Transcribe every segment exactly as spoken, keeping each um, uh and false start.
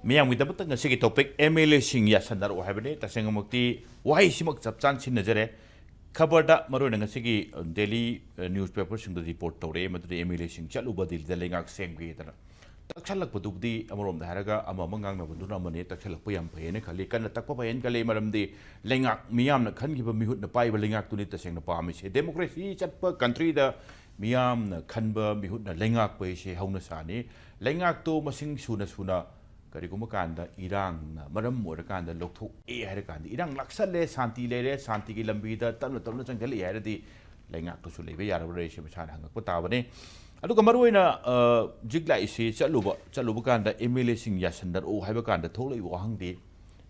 ꯃꯤꯌꯥꯝꯒꯤꯗꯃꯛꯇ ꯉꯁꯤꯒꯤ topic M L ꯑꯦꯁꯤꯡ ꯌꯥꯁꯟꯅꯔꯛꯑꯣ ꯍꯥꯏꯕꯅꯤ꯫ ꯇꯁꯦꯡꯅꯃꯛꯇꯤ ꯋꯥꯍꯩꯁꯤꯃꯛ ꯆꯞ ꯆꯥꯅ ꯁꯤꯖꯤꯟꯅꯖꯔꯦ꯫ ꯈꯕꯔꯗ ꯃꯔꯨꯑꯣꯏꯅ ꯉꯁꯤꯒꯤ ꯗꯦꯂꯤ ꯅ꯭ꯌꯨꯁꯄꯦꯄꯔꯁꯤꯡꯗ ꯔꯤꯄꯣꯔꯠ ꯇꯧꯔꯛꯑꯦ, ꯃꯗꯨꯗꯤ ꯑꯦꯝ ꯑꯦꯜ ꯑꯦꯁꯤꯡ ꯆꯠꯂꯨꯕ ꯗꯤꯜꯂꯤꯗ ꯂꯩꯉꯥꯛ ꯁꯦꯝꯒꯦꯗꯅ꯫ ꯇꯛꯁꯜꯂꯛꯄꯗꯨꯕꯨꯗꯤ ꯑꯃꯔꯣꯝꯗ ꯍꯥꯏꯔꯒ ꯑꯃ ꯑꯃ ꯉꯥꯡꯅꯕꯗꯨꯅ ꯑꯃꯅꯤ, ꯇꯛꯁꯜꯂꯛꯄ ꯌꯥꯝ ꯐꯩꯌꯦꯅ ꯈꯜꯂꯤ꯫ ꯀꯟꯅ ꯇꯛꯄ ꯐꯩꯌꯦꯅ ꯈꯜꯂꯤ, ꯃꯔꯝꯗꯤ ꯂꯩꯉꯥꯛ ꯃꯤꯌꯥꯝꯅ ꯈꯟꯈꯤꯕ ꯃꯤꯍꯨꯠꯅ ꯄꯥꯏꯕ ꯂꯩꯉꯥꯛꯇꯨꯅꯤ ꯇꯁꯦꯡꯅ ꯄꯥꯝꯃꯤꯁꯦ꯫ ꯗꯦꯃꯣꯀ꯭ꯔꯦꯁꯤ ꯆꯠꯄ ꯀꯟꯇ꯭ꯔꯤꯗ ꯃꯤꯌꯥꯝꯅ ꯈꯟꯕ ꯃꯤꯍꯨꯠꯅ ꯂꯩꯉꯥꯛꯄ ꯍꯥꯏꯁꯦ ꯍꯧꯅ ꯁꯥꯅꯤ꯫ ꯂꯩꯉꯥꯛꯇꯣ ꯃꯁꯤꯡ ꯁꯨꯅ ꯁꯨꯅ ꯀꯔꯤꯒꯨꯝꯕ ꯀꯥꯟꯗ ꯏꯔꯥꯡꯅ ꯃꯔꯝ ꯑꯣꯏꯔꯀꯥꯟꯗ ꯂꯧꯊꯣꯛꯑꯦ ꯍꯥꯏꯔꯀꯥꯟꯗ, ꯏꯔꯥꯡ ꯂꯥꯛꯁꯜꯂꯦ, ꯁꯥꯟꯇꯤ ꯂꯩꯔꯦ, ꯁꯥꯟꯇꯤꯒꯤ ꯂꯝꯕꯤꯗ ꯇꯞꯅ ꯇꯞꯅ ꯆꯪꯁꯤꯜꯂꯛꯑꯦ ꯍꯥꯏꯔꯗꯤ ꯂꯩꯉꯥꯛꯇꯨꯁꯨ ꯂꯩꯕ ꯌꯥꯔꯕ꯭ꯔꯥ ꯍꯥꯏꯁꯦ ꯃꯁꯥꯅ ꯍꯪꯉꯛꯄ ꯇꯥꯕꯅꯤ꯫ ꯑꯗꯨꯒ ꯃꯔꯨꯑꯣꯏꯅ, ꯑ, ꯍꯧꯖꯤꯛ ꯂꯥꯛꯏꯁꯤ ꯆꯠꯂꯨꯕ, ꯆꯠꯂꯨꯕ ꯀꯥꯟꯗ ꯑꯦꯝ ꯑꯦꯜ ꯑꯦꯁꯤꯡ ꯌꯥꯁꯟꯅꯔꯛꯎ ꯍꯥꯏꯕ ꯀꯥꯟꯗ ꯊꯣꯛꯂꯛꯏꯕ ꯋꯥꯍꯪꯗꯤ,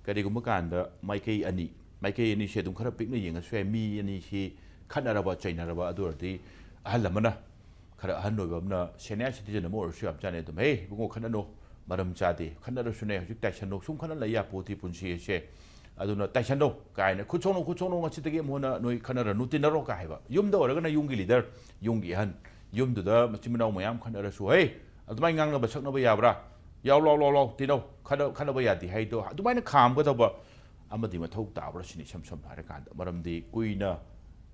ꯀꯔꯤꯒꯨꯝꯕ ꯀꯥꯟꯗ ꯃꯥꯏꯀꯩ ꯑꯅꯤ, ꯃꯥꯏꯀꯩ ꯑꯅꯤꯁꯦ ꯑꯗꯨꯝ ꯈꯔ ꯄꯤꯛꯅ ꯌꯦꯡꯉꯁꯨ ꯌꯥꯏ, ꯃꯤ ꯑꯅꯤꯁꯤ ꯈꯠꯅꯔꯕ ꯆꯩꯅꯔꯕ, ꯑꯗꯨ ꯑꯣꯏꯔꯗꯤ ꯑꯍꯜ ꯑꯃꯅ, ꯈꯔ ꯑꯍꯟ ꯑꯣꯏꯕ ꯑꯃꯅ, ꯁꯦꯅꯤꯌꯔ ꯁꯤꯇꯤꯖꯟ ꯑꯃ ꯑꯣꯏꯔꯁꯨ ꯌꯥꯝ ꯆꯥꯅꯩ ꯑꯗꯨꯝ, "ꯍꯦ ꯏꯕꯨꯡꯉꯣ, ꯈꯠꯅꯅꯣ, ꯃꯔꯝ ꯆꯥꯗꯦ, ꯈꯠꯅꯔꯁꯨꯅꯦ ꯍꯧꯖꯤꯛ ꯇꯥꯏꯁꯟꯅꯣ, ꯁꯨꯝ ꯈꯠꯅ ꯂꯩ ꯌꯥꯄꯣꯠꯇꯦ ꯄꯨꯟꯁꯤ ꯑꯁꯦ, ꯑꯗꯨꯅ ꯇꯥꯏꯁꯟꯅꯣ" ꯀꯥꯏꯅ, "ꯈꯨꯠ ꯁꯣꯛꯅꯧ, ꯈꯨꯠ ꯁꯣꯛꯅꯧ, ꯉꯁꯤꯗꯒꯤ ꯑꯃꯨꯛ ꯍꯟꯅ ꯅꯣꯏ ꯈꯠꯅꯔꯅꯨ, ꯇꯤꯟꯅꯔꯣ" ꯀꯥꯏ ꯍꯥꯏꯕ꯫ ꯌꯨꯝꯗ ꯑꯣꯏꯔꯒꯅ ꯌꯨꯝꯒꯤ ꯂꯤꯗꯔ, ꯌꯨꯝꯒꯤ ꯑꯍꯟ, ꯌꯨꯝꯗꯨꯗ ꯃꯆꯤꯟ ꯃꯅꯥꯎ ꯃꯌꯥꯝ ꯈꯠꯅꯔꯁꯨ, "ꯍꯦ, ꯑꯗꯨꯃꯥꯏꯅ ꯉꯥꯡꯅꯕ ꯁꯛꯅꯕ ꯌꯥꯕ꯭ꯔꯥ? ꯌꯥꯎ, ꯂꯥꯎ, ꯂꯥꯎ, ꯂꯥꯎ, ꯇꯤꯟꯅꯧ, ꯈꯠꯅ-, ꯈꯠꯅꯕ ꯌꯥꯗꯦ" ꯍꯥꯏꯗꯣ ꯑꯗꯨꯃꯥꯏꯅ ꯈꯥꯝꯒꯗꯧꯕ ꯑꯃꯗꯤ ꯃꯊꯧ ꯇꯥꯕ꯭ꯔꯥ ꯁꯤꯅꯤ, ꯏꯁꯝ ꯁꯝꯅ ꯍꯥꯏꯔꯀꯥꯟꯗ꯫ ꯃꯔꯝꯗꯤ ꯀꯨꯏꯅ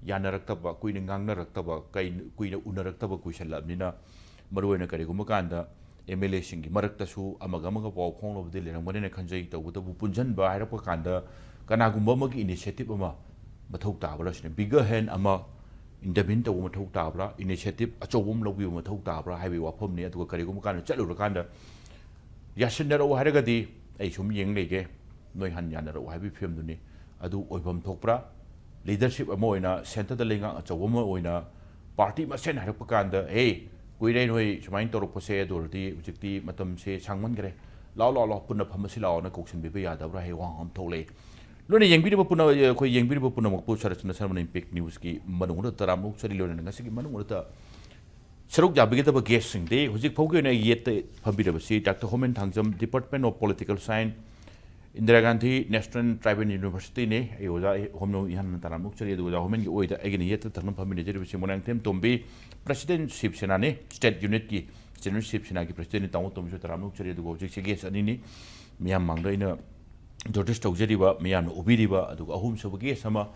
ꯌꯥꯅꯔꯛꯇꯕ, ꯀꯨꯏꯅ ꯉꯥꯡꯅꯔꯛꯇꯕ, ꯀꯩ-, ꯀꯨꯏꯅ ꯎꯅꯔꯛꯇꯕ ꯀꯨꯏꯁꯜꯂꯛꯑꯕꯅꯤꯅ, ꯃꯔꯨꯑꯣꯏꯅ ꯀꯔꯤꯒꯨꯝꯕ ꯀꯥꯟꯗ ꯑꯦꯝ ꯑꯦꯜ ꯑꯦꯁꯤꯡꯒꯤ ꯃꯔꯛꯇꯁꯨ ꯑꯃꯒ ꯑꯃꯒ ꯄꯥꯎ ꯐꯥꯎꯅꯕꯗꯤ ꯂꯩꯔꯝꯒꯅꯤꯅ ꯈꯟꯖꯩ꯫ ꯇꯧꯕꯇꯕꯨ ꯄꯨꯟꯁꯤꯟꯕ ꯍꯥꯏꯔꯛꯄ ꯀꯥꯟꯗ ꯀꯅꯥꯒꯨꯝꯕ ꯑꯃꯒꯤ ꯏꯅꯤꯁꯤꯌꯦꯇꯤꯞ ꯑꯃ ꯃꯊꯧ ꯇꯥꯕ꯭ꯔꯥ ꯁꯤꯅꯤ꯫ ꯕꯤꯒꯔ ꯍꯦꯟ ꯑꯃ ꯏꯟꯇꯔꯚꯤꯟ ꯇꯧꯕ ꯃꯊꯧ ꯇꯥꯕ꯭ꯔꯥ? ꯏꯅꯤꯁꯤꯌꯦꯇꯤꯞ ꯑꯆꯧꯕ ꯑꯃ ꯂꯧꯕꯤꯕ ꯃꯊꯧ ꯇꯥꯕ꯭ꯔꯥ ꯍꯥꯏꯕꯒꯤ ꯋꯥꯐꯝꯅꯤ꯫ ꯑꯗꯨꯒ ꯀꯔꯤꯒꯨꯝꯕ ꯀꯥꯟꯗ ꯆꯠꯂꯨꯔꯀꯥꯟꯗ ꯌꯥꯁꯤꯟꯅꯔꯛꯎ ꯍꯥꯏꯔꯒꯗꯤ ꯑꯩ ꯁꯨꯝ ꯌꯦꯡ ꯂꯩꯒꯦ, ꯅꯣꯏ ꯍꯥꯟꯅ ꯌꯥꯅꯔꯛꯎ ꯍꯥꯏꯕꯒꯤ ꯐꯤꯕꯝꯗꯨꯅꯤ꯫ ꯑꯗꯨ ꯑꯣꯏꯐꯝ ꯊꯣꯛꯄ꯭ꯔꯥ? ꯂꯤꯗꯔꯁꯤꯞ ꯑꯃ ꯑꯣꯏꯅ, ꯁꯦꯟꯇꯔꯗ ꯂꯩꯉꯥꯛ ꯑꯆꯧꯕ ꯑꯃ ꯑꯣꯏꯅ, ꯄꯥꯔꯇꯤ ꯃꯁꯦꯟ ꯍꯥꯏꯔꯛꯄ ꯀꯥꯟꯗ, "ꯑꯦ, ꯀꯨꯏꯔꯦ ꯅꯣꯏ ꯁꯨꯃꯥꯏꯅ ꯇꯧꯔꯛꯄꯁꯦ, ꯑꯗꯨ ꯑꯣꯏꯔꯗꯤ ꯍꯧꯖꯤꯛꯇꯤ ꯃꯇꯝꯁꯦ ꯁꯥꯡꯃꯟꯈ꯭ꯔꯦ, ꯂꯥꯛꯑꯣ, ꯂꯥꯛꯑꯣ, ꯂꯥꯛꯑꯣ, ꯄꯨꯟꯅ ꯐꯝꯃꯁꯤ ꯂꯥꯛꯑꯣꯅ" ꯀꯧꯁꯤꯟꯕꯤꯕ ꯌꯥꯗꯕ꯭ꯔꯥ ꯍꯥꯏꯕ ꯋꯥꯍꯪ ꯑꯃ ꯊꯣꯛꯂꯛꯏ꯫ ꯂꯣꯏꯅ ꯌꯦꯡꯕꯤꯔꯤꯕ ꯄꯨꯝꯅꯃꯛ, ꯑꯩꯈꯣꯏ ꯌꯦꯡꯕꯤꯔꯤꯕ ꯄꯨꯝꯅꯃꯛꯄꯨ ꯁꯔꯠꯆꯟꯗ꯭ꯔ ꯁꯔꯃꯅ ꯏꯝꯄꯦꯛ ꯅ꯭ꯌꯨꯁꯀꯤ ꯃꯅꯨꯡꯗ ꯇꯔꯥꯝꯅ ꯑꯣꯛꯆꯔꯤ꯫ ꯂꯣꯏꯅꯅ ꯉꯁꯤꯒꯤ ꯃꯅꯨꯡꯗ ꯁꯔꯨꯛ ꯌꯥꯕꯤꯒꯗꯕ ꯒꯦꯁꯁꯤꯡꯗꯤ ꯍꯧꯖꯤꯛ ꯐꯥꯎꯒꯤ ꯑꯣꯏꯅ ꯑꯩ ꯌꯦꯠꯇ ꯐꯝꯕꯤꯔꯕꯁꯤ doctor Homen Thangjam, department of political science, Indira Gandhi national tribal ꯌꯨꯅꯤꯚꯔꯁꯤꯇꯤꯅꯤ꯫ ꯑꯩ ꯑꯣꯖꯥ ꯍꯣꯝꯅꯧ ꯏꯍꯥꯟ ꯍꯥꯟꯅ ꯇꯔꯥꯝꯅ ꯑꯣꯛꯆꯔꯤ꯫ ꯑꯗꯨꯒ ꯑꯣꯖꯥ ꯍꯣꯃꯦꯟꯒꯤ ꯑꯣꯏꯗ ꯑꯩꯒꯤꯅ ꯌꯦꯠꯇ ꯊꯪꯅ ꯐꯝꯃꯤꯟꯅꯖꯔꯤꯕꯁꯤ ꯃꯣꯏꯔꯥꯡꯊꯦꯝ ꯇꯣꯝꯕꯤ, ꯄ꯭ꯔꯁꯤꯗꯦꯟ ꯁꯤꯕ ꯁꯦꯅꯥꯅꯤ, ꯁ꯭ꯇꯦꯠ ꯌꯨꯅꯤꯠꯀꯤ ꯆꯦꯅꯦꯜ ꯁꯤꯞ ꯁꯤꯅꯥꯒꯤ ꯄ꯭ꯔꯁꯤꯗꯦꯟꯅꯤ ꯇꯥꯃꯣ ꯇꯣꯝꯕꯤꯁꯨ ꯇꯔꯥꯝꯅ ꯑꯣꯛꯆꯔꯤ꯫ ꯑꯗꯨꯒ ꯍꯧꯖꯤꯛꯁꯦ ꯒꯦꯁ ꯑꯅꯤꯅꯤ ꯃꯤꯌꯥꯝ ꯃꯥꯡꯗ ꯑꯩꯅ ꯏꯟꯇ꯭ꯔꯣꯗ꯭ꯌꯨꯁ ꯇꯧꯖꯔꯤꯕ, ꯃꯤꯌꯥꯝꯅ ꯎꯕꯤꯔꯤꯕ꯫ ꯑꯗꯨꯒ ꯑꯍꯨꯝꯁꯨꯕ ꯒꯦꯁ ꯑꯃ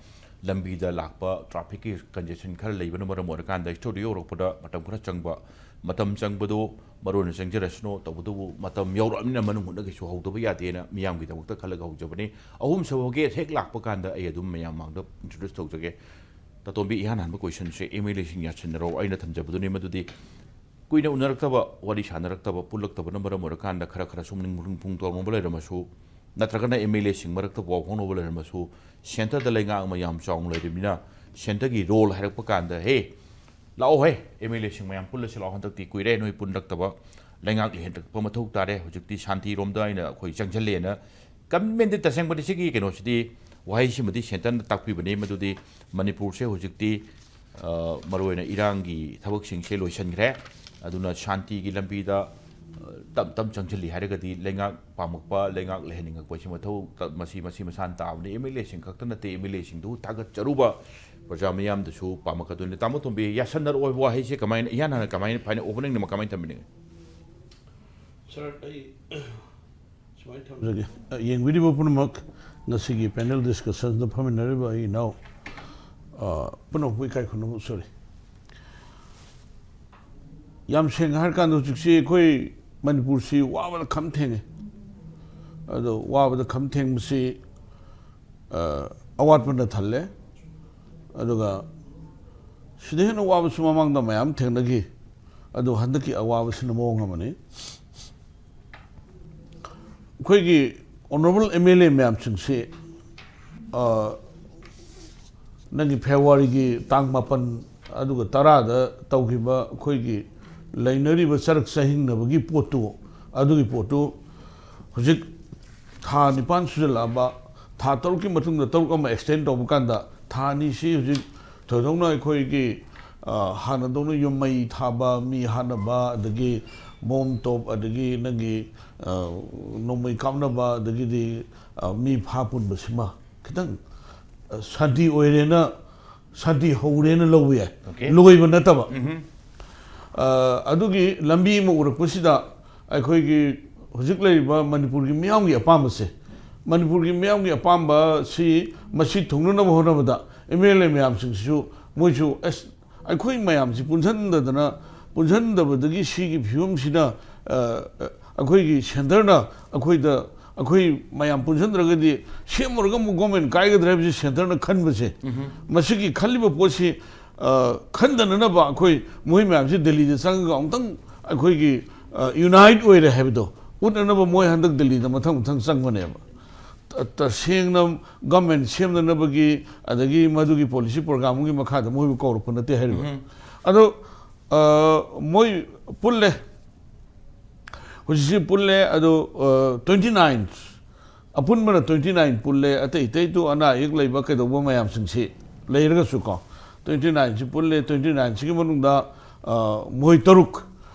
ꯂꯝꯕꯤꯗ ꯂꯥꯛꯄ ꯇ꯭ꯔꯥꯐꯤꯛꯀꯤ ꯀꯟꯖꯦꯁꯟ ꯈꯔ ꯂꯩꯕꯅ ꯃꯔꯝ ꯑꯣꯏꯔꯀꯥꯟꯗ ꯁ꯭ꯇꯨꯗꯤꯑꯣ ꯌꯧꯔꯛꯄꯗ ꯃꯇꯝ ꯈꯔ ꯆꯪꯕ, ꯃꯇꯝ ꯆꯪꯕꯗꯣ ꯃꯔꯨ ꯑꯣꯏꯅ ꯆꯪꯖꯔꯁꯅꯨ, ꯇꯧꯕꯇꯕꯨ ꯃꯇꯝ ꯌꯧꯔꯛꯑꯕꯅꯤꯅ ꯃꯅꯨꯡ ꯍꯨꯠꯅ ꯀꯩꯁꯨ ꯍꯧꯗꯕ ꯌꯥꯗꯦꯅ ꯃꯤꯌꯥꯝꯒꯤꯗꯃꯛꯇ ꯈꯜꯂꯒ ꯍꯧꯖꯕꯅꯤ꯫ ꯑꯍꯨꯝꯁꯨꯕ ꯒꯦꯁ ꯍꯦꯛ ꯂꯥꯛꯄ ꯀꯥꯟꯗ ꯑꯩ ꯑꯗꯨꯝ ꯃꯌꯥꯝ ꯃꯥꯡꯗ ꯏꯟꯇ꯭ꯔꯣꯗ꯭ꯌꯨꯁ ꯇꯧꯖꯒꯦ꯫ ꯇꯥꯇꯣꯝꯕꯤ, ꯏꯍꯥꯟ ꯍꯥꯟꯕ ꯀꯣꯏꯁꯟꯁꯦ ꯑꯦꯝ ꯑꯦꯜ ꯑꯦꯁꯤꯡ ꯌꯥꯁꯤꯟꯅꯔꯣ ꯑꯩꯅ ꯊꯝꯖꯕꯗꯨꯅꯤ꯫ ꯃꯗꯨꯗꯤ ꯀꯨꯏꯅ ꯎꯅꯔꯛꯇꯕ, ꯋꯥꯔꯤ ꯁꯥꯟꯅꯔꯛꯇꯕ, ꯄꯨꯜꯂꯛꯇꯕꯅ ꯃꯔꯝ ꯑꯣꯏꯔꯀꯥꯟꯗ ꯈꯔ ꯈꯔ ꯁꯨꯝ ꯅꯤꯡ-, ꯅꯤꯡꯐꯨꯡ ꯇꯧꯅꯕ ꯂꯩꯔꯝꯃꯁꯨ, ꯅꯠꯇ꯭ꯔꯒꯅ ꯑꯦꯝ ꯑꯦꯜ ꯑꯦꯁꯤꯡ ꯃꯔꯛꯇ ꯄꯥꯎ ꯐꯥꯎꯅꯕ ꯂꯩꯔꯝꯃꯁꯨ, ꯁꯦꯟꯇꯔꯗ ꯂꯩꯉꯥꯛ ꯑꯃ ꯌꯥꯝ ꯆꯥꯎꯅ ꯂꯩꯔꯤꯕꯅꯤꯅ ꯁꯦꯟꯇꯔꯒꯤ ꯔꯣꯜ ꯍꯥꯏꯔꯛꯄ ꯀꯥꯟꯗ, "ꯍꯦ, ꯂꯥꯛꯑꯣ ꯍꯦ, ꯑꯦꯝ ꯑꯦꯜ ꯑꯦꯁꯤꯡ ꯃꯌꯥꯝ ꯄꯨꯜꯂꯁꯤ ꯂꯥꯛꯑꯣ, ꯍꯟꯗꯛꯇꯤ ꯀꯨꯏꯔꯦ ꯅꯣꯏ ꯄꯨꯟꯂꯛꯇꯕ, ꯂꯩꯉꯥꯛ ꯂꯩꯍꯟꯂꯛꯄ ꯃꯊꯧ ꯇꯥꯔꯦ, ꯍꯧꯖꯤꯛꯇꯤ ꯁꯥꯟꯇꯤꯔꯣꯝꯗ ꯑꯩꯅ ꯑꯩꯈꯣꯏ ꯆꯪꯁꯤꯜꯂꯦꯅ" ꯀꯃꯤꯠꯃꯦꯟꯗꯤ ꯇꯁꯦꯡꯕꯗꯤ ꯁꯤꯒꯤ ꯀꯩꯅꯣꯁꯤꯗꯤ, ꯋꯥꯍꯩꯁꯤꯃꯗꯤ ꯁꯦꯟꯇꯔꯅ ꯇꯥꯛꯄꯤꯕꯅꯤ, ꯃꯗꯨꯗꯤ ꯃꯅꯤꯄꯨꯔꯁꯦ ꯍꯧꯖꯤꯛꯇꯤ, ꯑ, ꯃꯔꯨꯑꯣꯏꯅ ꯏꯔꯥꯡꯒꯤ ꯊꯕꯛꯁꯤꯡꯁꯦ ꯂꯣꯏꯁꯤꯟꯈ꯭ꯔꯦ꯫ ꯑꯗꯨꯅ ꯁꯥꯟꯇꯤꯒꯤ ꯂꯝꯕꯤꯗ, ꯑ, ꯇꯞ ꯇꯞ ꯆꯪꯁꯤꯜꯂꯤ ꯍꯥꯏꯔꯒꯗꯤ ꯂꯩꯉꯥꯛ ꯄꯥꯝꯃꯛꯄ, ꯂꯩꯉꯥꯛ ꯂꯩꯍꯟꯅꯤꯡꯉꯛꯄꯁꯤ ꯃꯊꯧ ꯇ-, ꯃꯁꯤ, ꯃꯁꯤ ꯃꯁꯥꯅ ꯇꯥꯕꯅꯤ꯫ ꯑꯦꯝ ꯑꯦꯜ ꯑꯦꯁꯤꯡ ꯈꯛꯇ ꯅꯠꯇꯦ, ꯑꯦꯝ ꯑꯦꯜ ꯑꯦꯁꯤꯡꯗꯨ ꯊꯥꯒꯠꯆꯔꯨꯕ ꯄ꯭ꯔꯖꯥ ꯃꯤꯌꯥꯝꯗꯁꯨ ꯄꯥꯝꯃꯛꯀꯗꯣꯏꯅꯤ꯫ ꯇꯥꯃꯣ ꯇꯣꯝꯕꯤ, ꯌꯥꯁꯟꯅꯔꯛꯑꯣ ꯍꯥꯏꯕ ꯋꯥꯍꯩꯁꯦ ꯀꯃꯥꯏꯅ, ꯏꯍꯥꯟ ꯍꯥꯟꯅ ꯀꯃꯥꯏꯅ, ꯐꯥꯏꯅꯦꯜ ꯑꯣꯄꯅꯤꯡꯗ ꯀꯃꯥꯏꯅ ꯊꯝꯕꯤꯅꯤꯡꯉꯤ? ꯁꯥꯔ, ꯑꯩ ꯁꯨꯃꯥꯏꯅ ꯊꯝꯖꯒꯦ꯫ ꯑ, ꯌꯦꯡꯕꯤꯔꯤꯕ ꯄꯨꯝꯅꯃꯛ, ꯉꯁꯤꯒꯤ ꯄꯦꯅꯦꯜ ꯗꯤꯁꯀꯁꯟꯗ ꯐꯝꯃꯤꯟꯅꯔꯤꯕ ꯑꯩ ꯏꯅꯥꯎ, ꯑ, ꯄꯨꯝꯅꯃꯛꯄꯨ ꯏꯀꯥꯏ ꯈꯨꯝꯅꯕ ꯎꯠꯆꯔꯤ꯫ ꯌꯥꯝ ꯁꯦꯡꯅ ꯍꯥꯏꯔꯀꯥꯟꯗ ꯍꯧꯖꯤꯛꯁꯤ ꯑꯩꯈꯣꯏ ꯃꯅꯤꯄꯨꯔꯁꯤ ꯋꯥꯕꯗ ꯈꯝ ꯊꯦꯡꯉꯦ꯫ ꯑꯗꯣ ꯋꯥꯕꯗ ꯈꯝ ꯊꯦꯡꯕꯁꯤ, ꯑ, ꯑꯋꯥꯠꯄꯅ ꯊꯜꯂꯦ꯫ ꯑꯗꯨꯒ ꯁꯤꯗ ꯍꯦꯟꯅ ꯋꯥꯕꯁꯨ ꯃꯃꯥꯡꯗ ꯃꯌꯥꯝ ꯊꯦꯡꯅꯈꯤ꯫ ꯑꯗꯣ ꯍꯟꯗꯛꯀꯤ ꯑꯋꯥꯕꯁꯤꯅ ꯃꯑꯣꯡ ꯑꯃꯅꯤ꯫ ꯑꯩꯈꯣꯏꯒꯤ ꯑꯣꯅꯔꯦꯕꯜ ꯑꯦꯝ ꯑꯦꯜ ꯑꯦ ꯃꯌꯥꯝꯁꯤꯡꯁꯤ, ꯑ, ꯅꯪꯒꯤ ꯐꯦꯕ꯭ꯔꯨꯋꯥꯔꯤꯒꯤ ꯇꯥꯡ ꯃꯥꯄꯟ ꯑꯗꯨꯒ ꯇꯔꯥꯗ ꯇꯧꯈꯤꯕ ꯑꯩꯈꯣꯏꯒꯤ ꯂꯩꯅꯔꯤꯕ ꯆꯔꯛ ꯆꯍꯤꯡꯅꯕꯒꯤ ꯄꯣꯠꯇꯨ, ꯑꯗꯨꯒꯤ ꯄꯣꯠꯇꯨ ꯍꯧꯖꯤꯛ ꯊꯥ ꯅꯤꯄꯥꯟ ꯁꯨꯖꯜꯂꯛꯑꯕ, ꯊꯥ ꯇꯔꯨꯛꯀꯤ ꯃꯇꯨꯡꯗ ꯇꯔꯨꯛ ꯑꯃ ꯑꯦꯛꯁꯇꯦꯟ ꯇꯧꯕ ꯀꯥꯟꯗ, ꯊꯥ ꯑꯅꯤꯁꯤ ꯍꯧꯖꯤꯛ ꯊꯣꯏꯗꯣꯛꯅ ꯑꯩꯈꯣꯏꯒꯤ, ꯑ, ꯍꯥꯟꯅꯗꯧꯅ ꯌꯨꯝ ꯃꯩ ꯊꯥꯕ, ꯃꯤ ꯍꯥꯠꯅꯕ, ꯑꯗꯒꯤ ꯕꯣꯝ ꯇꯣꯞ, ꯑꯗꯒꯤ ꯅꯪꯒꯤ, ꯑ, ꯅꯣꯡꯃꯩ ꯀꯥꯞꯅꯕ, ꯑꯗꯒꯤꯗꯤ, ꯑ, ꯃꯤ ꯐꯥ ꯄꯨꯟꯕꯁꯤꯃ ꯈꯤꯇꯪ, ꯑ, ꯁꯥꯟꯇꯤ ꯑꯣꯏꯔꯦꯅ, ꯁꯥꯟꯇꯤ ꯍꯧꯔꯦꯅ ꯂꯧꯕ ꯌꯥꯏ꯫ ꯑꯣꯀꯦ꯫ ꯂꯣꯏꯕ ꯅꯠꯇꯕ꯫ ꯎꯝꯍꯨꯝ꯫ ꯑ, ꯑꯗꯨꯒꯤ ꯂꯝꯕꯤ ꯑꯃ ꯎꯔꯛꯄꯁꯤꯗ ꯑꯩꯈꯣꯏꯒꯤ ꯍꯧꯖꯤꯛ ꯂꯩꯔꯤꯕ ꯃꯅꯤꯄꯨꯔꯒꯤ ꯃꯤꯌꯥꯝꯒꯤ ꯑꯄꯥꯝꯕꯁꯦ, ꯃꯅꯤꯄꯨꯔꯒꯤ ꯃꯤꯌꯥꯝꯒꯤ ꯑꯄꯥꯝꯕꯁꯤ ꯃꯁꯤ ꯊꯨꯡꯅꯅꯕ ꯍꯣꯠꯅꯕꯗ ꯑꯦꯝ ꯑꯦꯜ ꯑꯦ ꯃꯌꯥꯝꯁꯤꯡꯁꯤꯁꯨ ꯃꯣꯏꯁꯨ ꯑꯁ ꯑꯩꯈꯣꯏ ꯃꯌꯥꯝꯁꯤ ꯄꯨꯟꯁꯤꯟꯗꯗꯅ, ꯄꯨꯟꯁꯤꯟꯗꯕꯗꯒꯤ ꯁꯤꯒꯤ ꯐꯤꯕꯝꯁꯤꯅ, ꯑ, ꯑꯩꯈꯣꯏꯒꯤ ꯁꯦꯟꯇꯔꯅ ꯑꯩꯈꯣꯏꯗ, ꯑꯩꯈꯣꯏ ꯃꯌꯥꯝ ꯄꯨꯟꯁꯤꯟꯗ꯭ꯔꯒꯗꯤ ꯁꯦꯝꯃꯨꯔꯒ ꯑꯃꯨꯛ ꯒꯣꯔꯃꯦꯟ ꯀꯥꯏꯒꯗ꯭ꯔꯥ ꯍꯥꯏꯕꯁꯤ ꯁꯦꯟꯇꯔꯅ ꯈꯟꯕꯁꯦ, ꯃꯁꯤꯒꯤ ꯈꯜꯂꯤꯕ ꯄꯣꯠꯁꯤ, ꯑ, ꯈꯟꯗꯅꯅꯕ ꯑꯩꯈꯣꯏ ꯃꯣꯏ ꯃꯌꯥꯝꯁꯤ ꯗꯦꯜꯂꯤꯗ ꯆꯪꯉꯒ ꯑꯃꯨꯛꯇꯪ ꯑꯩꯈꯣꯏꯒꯤ, ꯑ, ꯌꯨꯅꯥꯏꯠ ꯑꯣꯏꯔꯦ ꯍꯥꯏꯕꯗꯣ ꯎꯠꯅꯅꯕ ꯃꯣꯏ ꯍꯟꯗꯛ ꯗꯦꯜꯂꯤꯗ ꯃꯊꯪ ꯃꯊꯪ ꯆꯪꯕꯅꯦꯕ꯫ ꯇ-, ꯇꯁꯦꯡꯅ ꯒꯣꯔꯃꯦꯟ ꯁꯦꯝꯅꯅꯕꯒꯤ, ꯑꯗꯒꯤ ꯃꯗꯨꯒꯤ ꯄꯣꯂꯤꯁꯤ ꯄ꯭ꯔꯣꯒ꯭ꯔꯥꯝꯒꯤ ꯃꯈꯥꯗ ꯃꯣꯏꯕꯨ ꯀꯧꯔꯛꯄ ꯅꯠꯇꯦ ꯍꯥꯏꯔꯤꯕ꯫ ꯑꯗꯣ, ꯑ, ꯃꯣꯏ ꯄꯨꯜꯂꯦ꯫ ꯍꯧꯖꯤꯛꯁꯤ ꯄꯨꯜꯂꯦ꯫ ꯑꯗꯣ, ꯑ, ꯇ꯭ꯋꯦꯟꯇꯤ ꯅꯥꯏꯟ, ꯑꯄꯨꯟꯕꯅ ꯇ꯭ꯋꯦꯟꯇꯤ ꯅꯥꯏꯟ ꯄꯨꯜꯂꯦ꯫ ꯑꯇꯩ ꯑꯇꯩꯗꯨ ꯑꯅꯥ ꯑꯌꯦꯛ ꯂꯩꯕ ꯀꯩꯗꯧꯕ ꯃꯌꯥꯝꯁꯤꯡꯁꯤ ꯂꯩꯔꯒꯁꯨꯀꯣ, ꯇ꯭ꯋꯦꯟꯇꯤ ꯅꯥꯏꯟꯁꯤ ꯄꯨꯜꯂꯦ꯫ ꯇ꯭ꯋꯦꯟꯇꯤ ꯅꯥꯏꯟꯁꯤꯒꯤ ꯃꯅꯨꯡꯗ, ꯑ, ꯃꯣꯏ ꯇꯔꯨꯛ,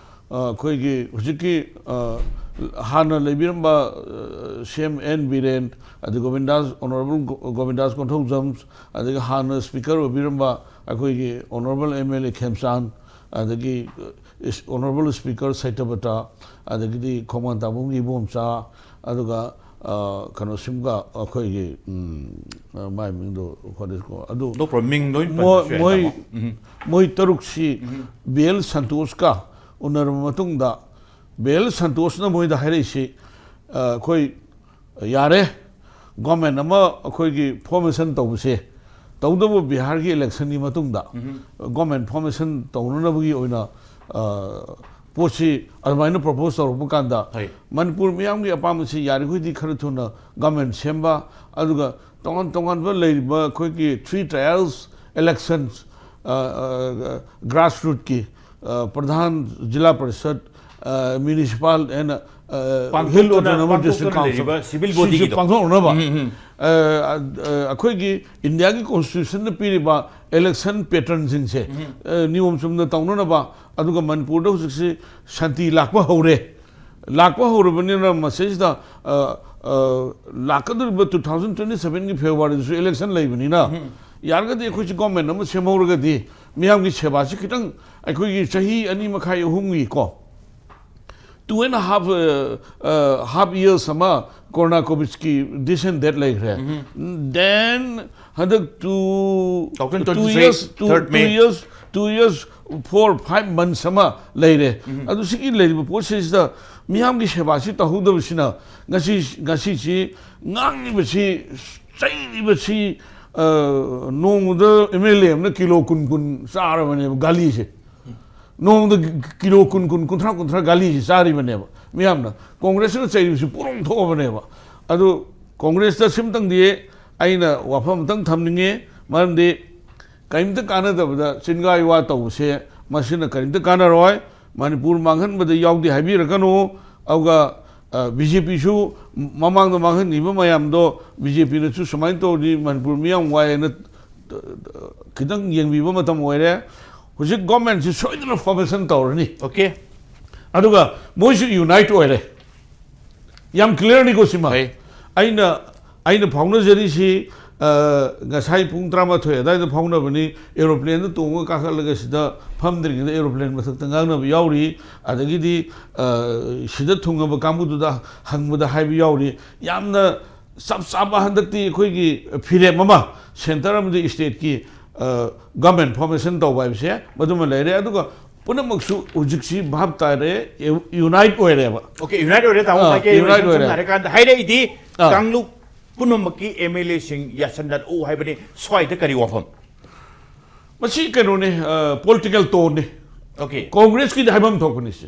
ꯑ, ꯑꯩꯈꯣꯏꯒꯤ ꯍꯧꯖꯤꯛꯀꯤ, ꯑ, ꯍꯥꯟꯅ ꯂꯩꯕꯤꯔꯝꯕ, ꯑ, ꯁꯤ ꯑꯦꯝ ꯑꯦꯟ ꯕꯤꯔꯦꯟ, ꯑꯗꯩ ꯒꯣꯕꯤꯟꯗꯥꯁ, ꯑꯣꯅꯔꯦꯕꯜ ꯒꯣ-, ꯒꯣꯕꯤꯟꯗꯥꯁ ꯀꯣꯟꯊꯧꯖꯝ, ꯑꯗꯒꯤ ꯍꯥꯟꯅ ꯁ꯭ꯄꯤꯀꯔ ꯑꯣꯏꯕꯤꯔꯝꯕ ꯑꯩꯈꯣꯏꯒꯤ ꯑꯣꯅꯔꯦꯕꯜ ꯑꯦꯝ ꯑꯦꯜ ꯑꯦ ꯈꯦꯝꯆꯥꯟ, ꯑꯗꯒꯤ, ꯑ, ꯏꯁ-, ꯑꯣꯅꯔꯦꯕꯜ ꯁ꯭ꯄꯤꯀꯔ ꯁꯩꯇꯕꯇ, ꯑꯗꯒꯤꯗꯤ ꯈꯣꯡꯕꯥꯟ ꯇꯥꯕꯝꯒꯤ ꯏꯕꯣꯝꯆꯥ, ꯑꯗꯨꯒ, ꯑ, ꯀꯩꯅꯣꯁꯤꯝꯒ ꯑꯩꯈꯣꯏꯒꯤ, ꯎꯝ, ꯑ, ꯃꯥꯏ ꯃꯤꯡꯗꯣ what is called? ꯑꯗꯨ ꯗꯣꯛꯇꯔ ꯃꯤꯡ ꯂꯣꯏ ꯃꯣꯏ, ꯄꯟꯕꯁꯨ ꯌꯥꯏ, ꯃꯣꯏ, ꯇꯥꯃꯣ꯫ ꯎꯝ꯫ ꯃꯣꯏ ꯇꯔꯨꯛꯁꯤ ꯕꯤ ꯑꯦꯜ ꯁꯟꯇꯣꯁꯀ ꯎꯅꯔꯕ ꯃꯇꯨꯡꯗ, ꯕꯤ ꯑꯦꯜ ꯁꯟꯇꯣꯁꯅ ꯃꯣꯏꯗ ꯍꯥꯏꯔꯛꯏꯁꯤ, ꯑ, ꯑꯩꯈꯣꯏ ꯌꯥꯔꯦ, ꯒꯣꯔꯃꯦꯟ ꯑꯃ ꯑꯩꯈꯣꯏꯒꯤ ꯐꯣꯔꯃꯦꯁꯟ ꯇꯧꯕꯁꯦ, ꯇꯧꯗꯕ ꯕꯤꯍꯥꯔꯒꯤ ꯏꯂꯦꯛꯁꯟꯒꯤ ꯃꯇꯨꯡꯗ ꯒꯣꯔꯃꯦꯟ ꯐꯣꯔꯃꯦꯁꯟ ꯇꯧꯅꯅꯕꯒꯤ ꯑꯣꯏꯅ, ꯑ, ꯄꯣꯠꯁꯤ ꯑꯗꯨꯃꯥꯏꯅ ꯄ꯭ꯔꯣꯄꯣꯁ ꯇꯧꯔꯛꯄ ꯀꯥꯟꯗ, ꯍꯣꯏ꯫ ꯃꯅꯤꯄꯨꯔ ꯃꯤꯌꯥꯝꯒꯤ ꯑꯄꯥꯝꯕꯁꯤ ꯌꯥꯔꯤꯈꯣꯏꯗꯤ ꯈꯔ ꯊꯨꯅ ꯒꯣꯔꯃꯦꯟ ꯁꯦꯝꯕ, ꯑꯗꯨꯒ ꯇꯣꯉꯥꯟ ꯇꯣꯉꯥꯟꯕ ꯂꯩꯔꯤꯕ ꯑꯩꯈꯣꯏꯒꯤ ꯊ꯭ꯔꯤ ꯇꯥꯌꯔꯁ ꯏꯂꯦꯛꯁꯟꯁ, ꯑ, ꯑ, ꯒ꯭ꯔꯥꯁꯔꯨꯠꯀꯤ, ꯑ, ꯄ꯭ꯔꯙꯥꯟ, ꯖꯤꯂꯥ ꯄꯔꯤꯁꯠ, ꯑ, ꯃ꯭ꯌꯨꯅꯤꯁꯤꯄꯥꯜ ꯑꯦꯟ, ꯑ, ꯄꯥꯡꯊꯣꯛꯇꯨꯅ, ꯍꯤꯜ ꯑꯣꯇꯣꯅꯣꯃꯁ ꯄꯥꯡꯊꯣꯛꯇꯨꯅ ꯗꯤꯁꯇ꯭ꯔꯤꯛ ꯂꯩꯔꯤꯕ ꯀꯥꯎꯟꯁꯤꯜ ꯁꯤꯚꯤꯜ ꯁꯤꯁꯨ ꯕꯣꯗꯤꯒꯤꯗꯣ꯫ ꯄꯥꯡꯊꯣꯛꯅꯅꯕ, ꯎꯝ, ꯎꯝ꯫ ꯑ, ꯑ, ꯑꯩꯈꯣꯏꯒꯤ ꯏꯟꯗꯤꯌꯥꯒꯤ ꯀꯣꯟꯁꯇꯤꯇ꯭ꯌꯨꯁꯟꯅ ꯄꯤꯔꯤꯕ ꯏꯂꯦꯛꯁꯟ ꯄꯦꯇꯔꯟꯁꯤꯡꯁꯦ, ꯑ, ꯅꯤꯌꯣꯝ ꯆꯨꯝꯅ ꯇꯧꯅꯅꯕ, ꯑꯗꯨꯒ ꯃꯅꯤꯄꯨꯔꯗ ꯍꯧꯖꯤꯛꯁꯤ ꯁꯥꯟꯇꯤ ꯂꯥꯛꯄ ꯍꯧꯔꯦ꯫ ꯂꯥꯛꯄ ꯍꯧꯔꯕꯅꯤꯅ ꯃꯁꯤꯁꯤꯗ, ꯑ, ꯑ, ꯂꯥꯛꯀꯗꯧꯔꯤꯕ two thousand twenty sevenꯒꯤ ꯐꯦꯕ꯭ꯔꯨꯋꯥꯔꯤꯗꯁꯨ ꯏꯂꯦꯛꯁꯟ ꯂꯩꯕꯅꯤꯅ, ꯌꯥꯔꯒꯗꯤ ꯑꯩꯈꯣꯏꯁꯤ ꯒꯣꯔꯃꯦꯟ ꯑꯃ ꯁꯦꯝꯍꯧꯔꯒꯗꯤ ꯃꯤꯌꯥꯝꯒꯤ ꯁꯦꯕꯥꯁꯤ ꯈꯤꯇꯪ, ꯑꯩꯈꯣꯏꯒꯤ ꯆꯍꯤ ꯑꯅꯤ ꯃꯈꯥꯏ ꯑꯍꯨꯝꯒꯤ ꯀꯣ, two and a half, uh, uh, half years ꯑꯃ ꯀꯣꯔꯣꯅꯥ ꯀꯣꯚꯤꯗꯀꯤ this and that ꯂꯩꯈ꯭ꯔꯦ꯫ Then ꯍꯟꯗꯛ two, two years, two, two years, two years, four, five months ꯑꯃ ꯂꯩꯔꯦ꯫ ꯑꯗꯨ ꯁꯤꯒꯤ ꯂꯩꯔꯤꯕ ꯄꯣꯠꯁꯤꯗ ꯃꯤꯌꯥꯝꯒꯤ ꯁꯦꯕꯥꯁꯤ ꯇꯧꯍꯧꯗꯕꯁꯤꯅ ꯉꯁꯤ, ꯉꯁꯤꯁꯤ ꯉꯥꯡꯉꯤꯕꯁꯤ, ꯆꯩꯔꯤꯕꯁꯤ, ꯑ, ꯅꯣꯡꯃꯗ ꯑꯦꯝ ꯑꯦꯜ ꯑꯦ ꯑꯃꯅ ꯀꯤꯂꯣ ꯀꯨꯟ ꯀꯨꯟ ꯆꯥꯔꯕꯅꯦꯕ ꯒꯥꯂꯤꯁꯦ꯫ ꯅꯣꯡꯃꯗ ꯀꯤꯂꯣ ꯀꯨꯟ ꯀꯨꯟ, ꯀꯨꯟꯊ꯭ꯔꯥ ꯀꯨꯟꯊ꯭ꯔꯥ ꯒꯥꯂꯤꯁꯤ ꯆꯥꯔꯤꯕꯅꯦꯕ ꯃꯤꯌꯥꯝꯅ꯫ ꯀꯣꯡꯒ꯭ꯔꯦꯁꯅ ꯆꯩꯔꯤꯕꯁꯤ ꯄꯨꯔꯣꯡ ꯊꯣꯛꯑꯕꯅꯦꯕ꯫ ꯑꯗꯨ ꯀꯣꯡꯒ꯭ꯔꯦꯁꯇ ꯁꯤꯝꯇꯪꯗꯤ ꯑꯩꯅ ꯋꯥꯐꯝ ꯑꯝꯇꯪ ꯊꯝꯅꯤꯡꯉꯤ꯫ ꯃꯔꯝꯗꯤ ꯀꯔꯤꯝꯇ ꯀꯥꯟꯅꯗꯕꯗ ꯆꯤꯟꯒꯥꯏ ꯋꯥ ꯇꯧꯕꯁꯦ ꯃꯁꯤꯅ ꯀꯔꯤꯝꯇ ꯀꯥꯟꯅꯔꯣꯏ꯫ ꯃꯅꯤꯄꯨꯔ ꯃꯥꯡꯍꯟꯕꯗ ꯌꯥꯎꯗꯦ ꯍꯥꯏꯕꯤꯔꯛꯀꯅꯨ꯫ ꯑꯗꯨꯒ, ꯑ, ꯕꯤ ꯖꯦ ꯄꯤꯁꯨ ꯃꯃꯥꯡꯗ ꯃꯥꯡꯍꯟꯈꯤꯕ ꯃꯌꯥꯝꯗꯣ ꯕꯤ ꯖꯦ ꯄꯤꯅꯁꯨ ꯁꯨꯃꯥꯏꯅ ꯇꯧꯔꯗꯤ ꯃꯅꯤꯄꯨꯔ ꯃꯤ ꯌꯥꯝ ꯋꯥꯏ ꯍꯥꯏꯅ, ꯑ, ꯈꯤꯇꯪ ꯌꯦꯡꯕꯤꯕ ꯃꯇꯝ ꯑꯣꯏꯔꯦ꯫ ꯍꯧꯖꯤꯛ ꯒꯣꯔꯃꯦꯟꯁꯤ ꯁꯣꯏꯗꯅ ꯐꯣꯔꯃꯦꯁꯟ ꯇꯧꯔꯅꯤ꯫ Okay. ꯑꯗꯨꯒ ꯃꯣꯏꯁꯨ ꯌꯨꯅꯥꯏꯠ ꯑꯣꯏꯔꯦ꯫ ꯌꯥꯝ ꯀ꯭ꯂꯤꯌꯥꯔꯅꯤꯀꯣ ꯁꯤꯃ꯫ ꯐꯩ꯫ ꯑꯩꯅ, ꯑꯩꯅ ꯐꯥꯎꯅꯖꯔꯤꯁꯤ, ꯑ, ꯉꯁꯥꯏ ꯄꯨꯡ ꯇꯔꯥꯃꯥꯊꯣꯏ ꯑꯗꯨꯋꯥꯏꯗ ꯐꯥꯎꯅꯕꯅꯤ꯫ ꯑꯦꯔꯣꯄ꯭ꯂꯦꯟꯗ ꯇꯣꯡꯉꯒ ꯀꯥꯈꯠꯂꯒ ꯁꯤꯗ ꯐꯝꯗ꯭ꯔꯤꯉꯩꯗ ꯑꯦꯔꯣꯄ꯭ꯂꯦꯟ ꯃꯊꯛꯇ ꯉꯥꯡꯅꯕ ꯌꯥꯎꯔꯤ꯫ ꯑꯗꯒꯤꯗꯤ, ꯑ, ꯁꯤꯗ ꯊꯨꯡꯉꯕ ꯀꯥꯡꯕꯨꯗꯨꯗ ꯍꯪꯕꯗ ꯍꯥꯏꯕ ꯌꯥꯎꯔꯤ꯫ ꯌꯥꯝꯅ ꯆꯞ ꯆꯥꯕ ꯍꯟꯗꯛꯇꯤ ꯑꯩꯈꯣꯏꯒꯤ ꯐꯤꯔꯦꯞ ꯑꯃ ꯁꯦꯟꯇꯔ ꯑꯃꯗꯤ ꯁ꯭ꯇꯦꯠꯀꯤ, ꯑ, ꯒꯚꯔꯟꯃꯦꯟꯠ ꯐꯣꯔꯃꯦꯁꯟ ꯇꯧꯕ ꯍꯥꯏꯕꯁꯦ ꯃꯗꯨꯃ ꯂꯩꯔꯦ꯫ ꯑꯗꯨꯒ ꯄꯨꯝꯅꯃꯛꯁꯨ ꯍꯧꯖꯤꯛꯁꯤ ꯚꯥꯞ ꯇꯥꯔꯦ, ꯌꯨꯅꯥꯏꯠ ꯑꯣꯏꯔꯦꯕ꯫ Okay, ꯌꯨꯅꯥꯏꯠ ꯑꯣꯏꯔꯦ ꯇꯥꯃꯣ꯫ ꯑꯥ, ꯃꯥꯏꯀꯩ ꯌꯨꯅꯥꯏꯠ ꯁꯝꯅ ꯑꯣꯏꯔꯦ꯫ ꯍꯥꯏꯔꯀꯥꯟꯗ ꯍꯥꯏꯔꯛꯏꯗꯤ ꯑꯥ꯫ ꯀꯥꯡꯂꯨꯞ ꯄꯨꯝꯅꯃꯛꯀꯤ ꯑꯦꯝ ꯑꯦꯜ ꯑꯦꯁꯤꯡ ꯌꯥꯁꯟꯅꯔꯛꯎ ꯍꯥꯏꯕꯅꯤ꯫ ꯁ꯭ꯋꯥꯏꯗ ꯀꯔꯤ ꯋꯥꯐꯝ? ꯃꯁꯤ ꯀꯩꯅꯣꯅꯦ, ꯑ, ꯄꯣꯂꯤꯇꯤꯀꯦꯜ ꯇꯣꯟꯅꯦ꯫ Okay. ꯀꯣꯡꯒ꯭ꯔꯦꯁꯀꯤꯗꯤ ꯍꯥꯏꯐꯝ ꯊꯣꯛꯄꯅꯤ ꯁꯤ꯫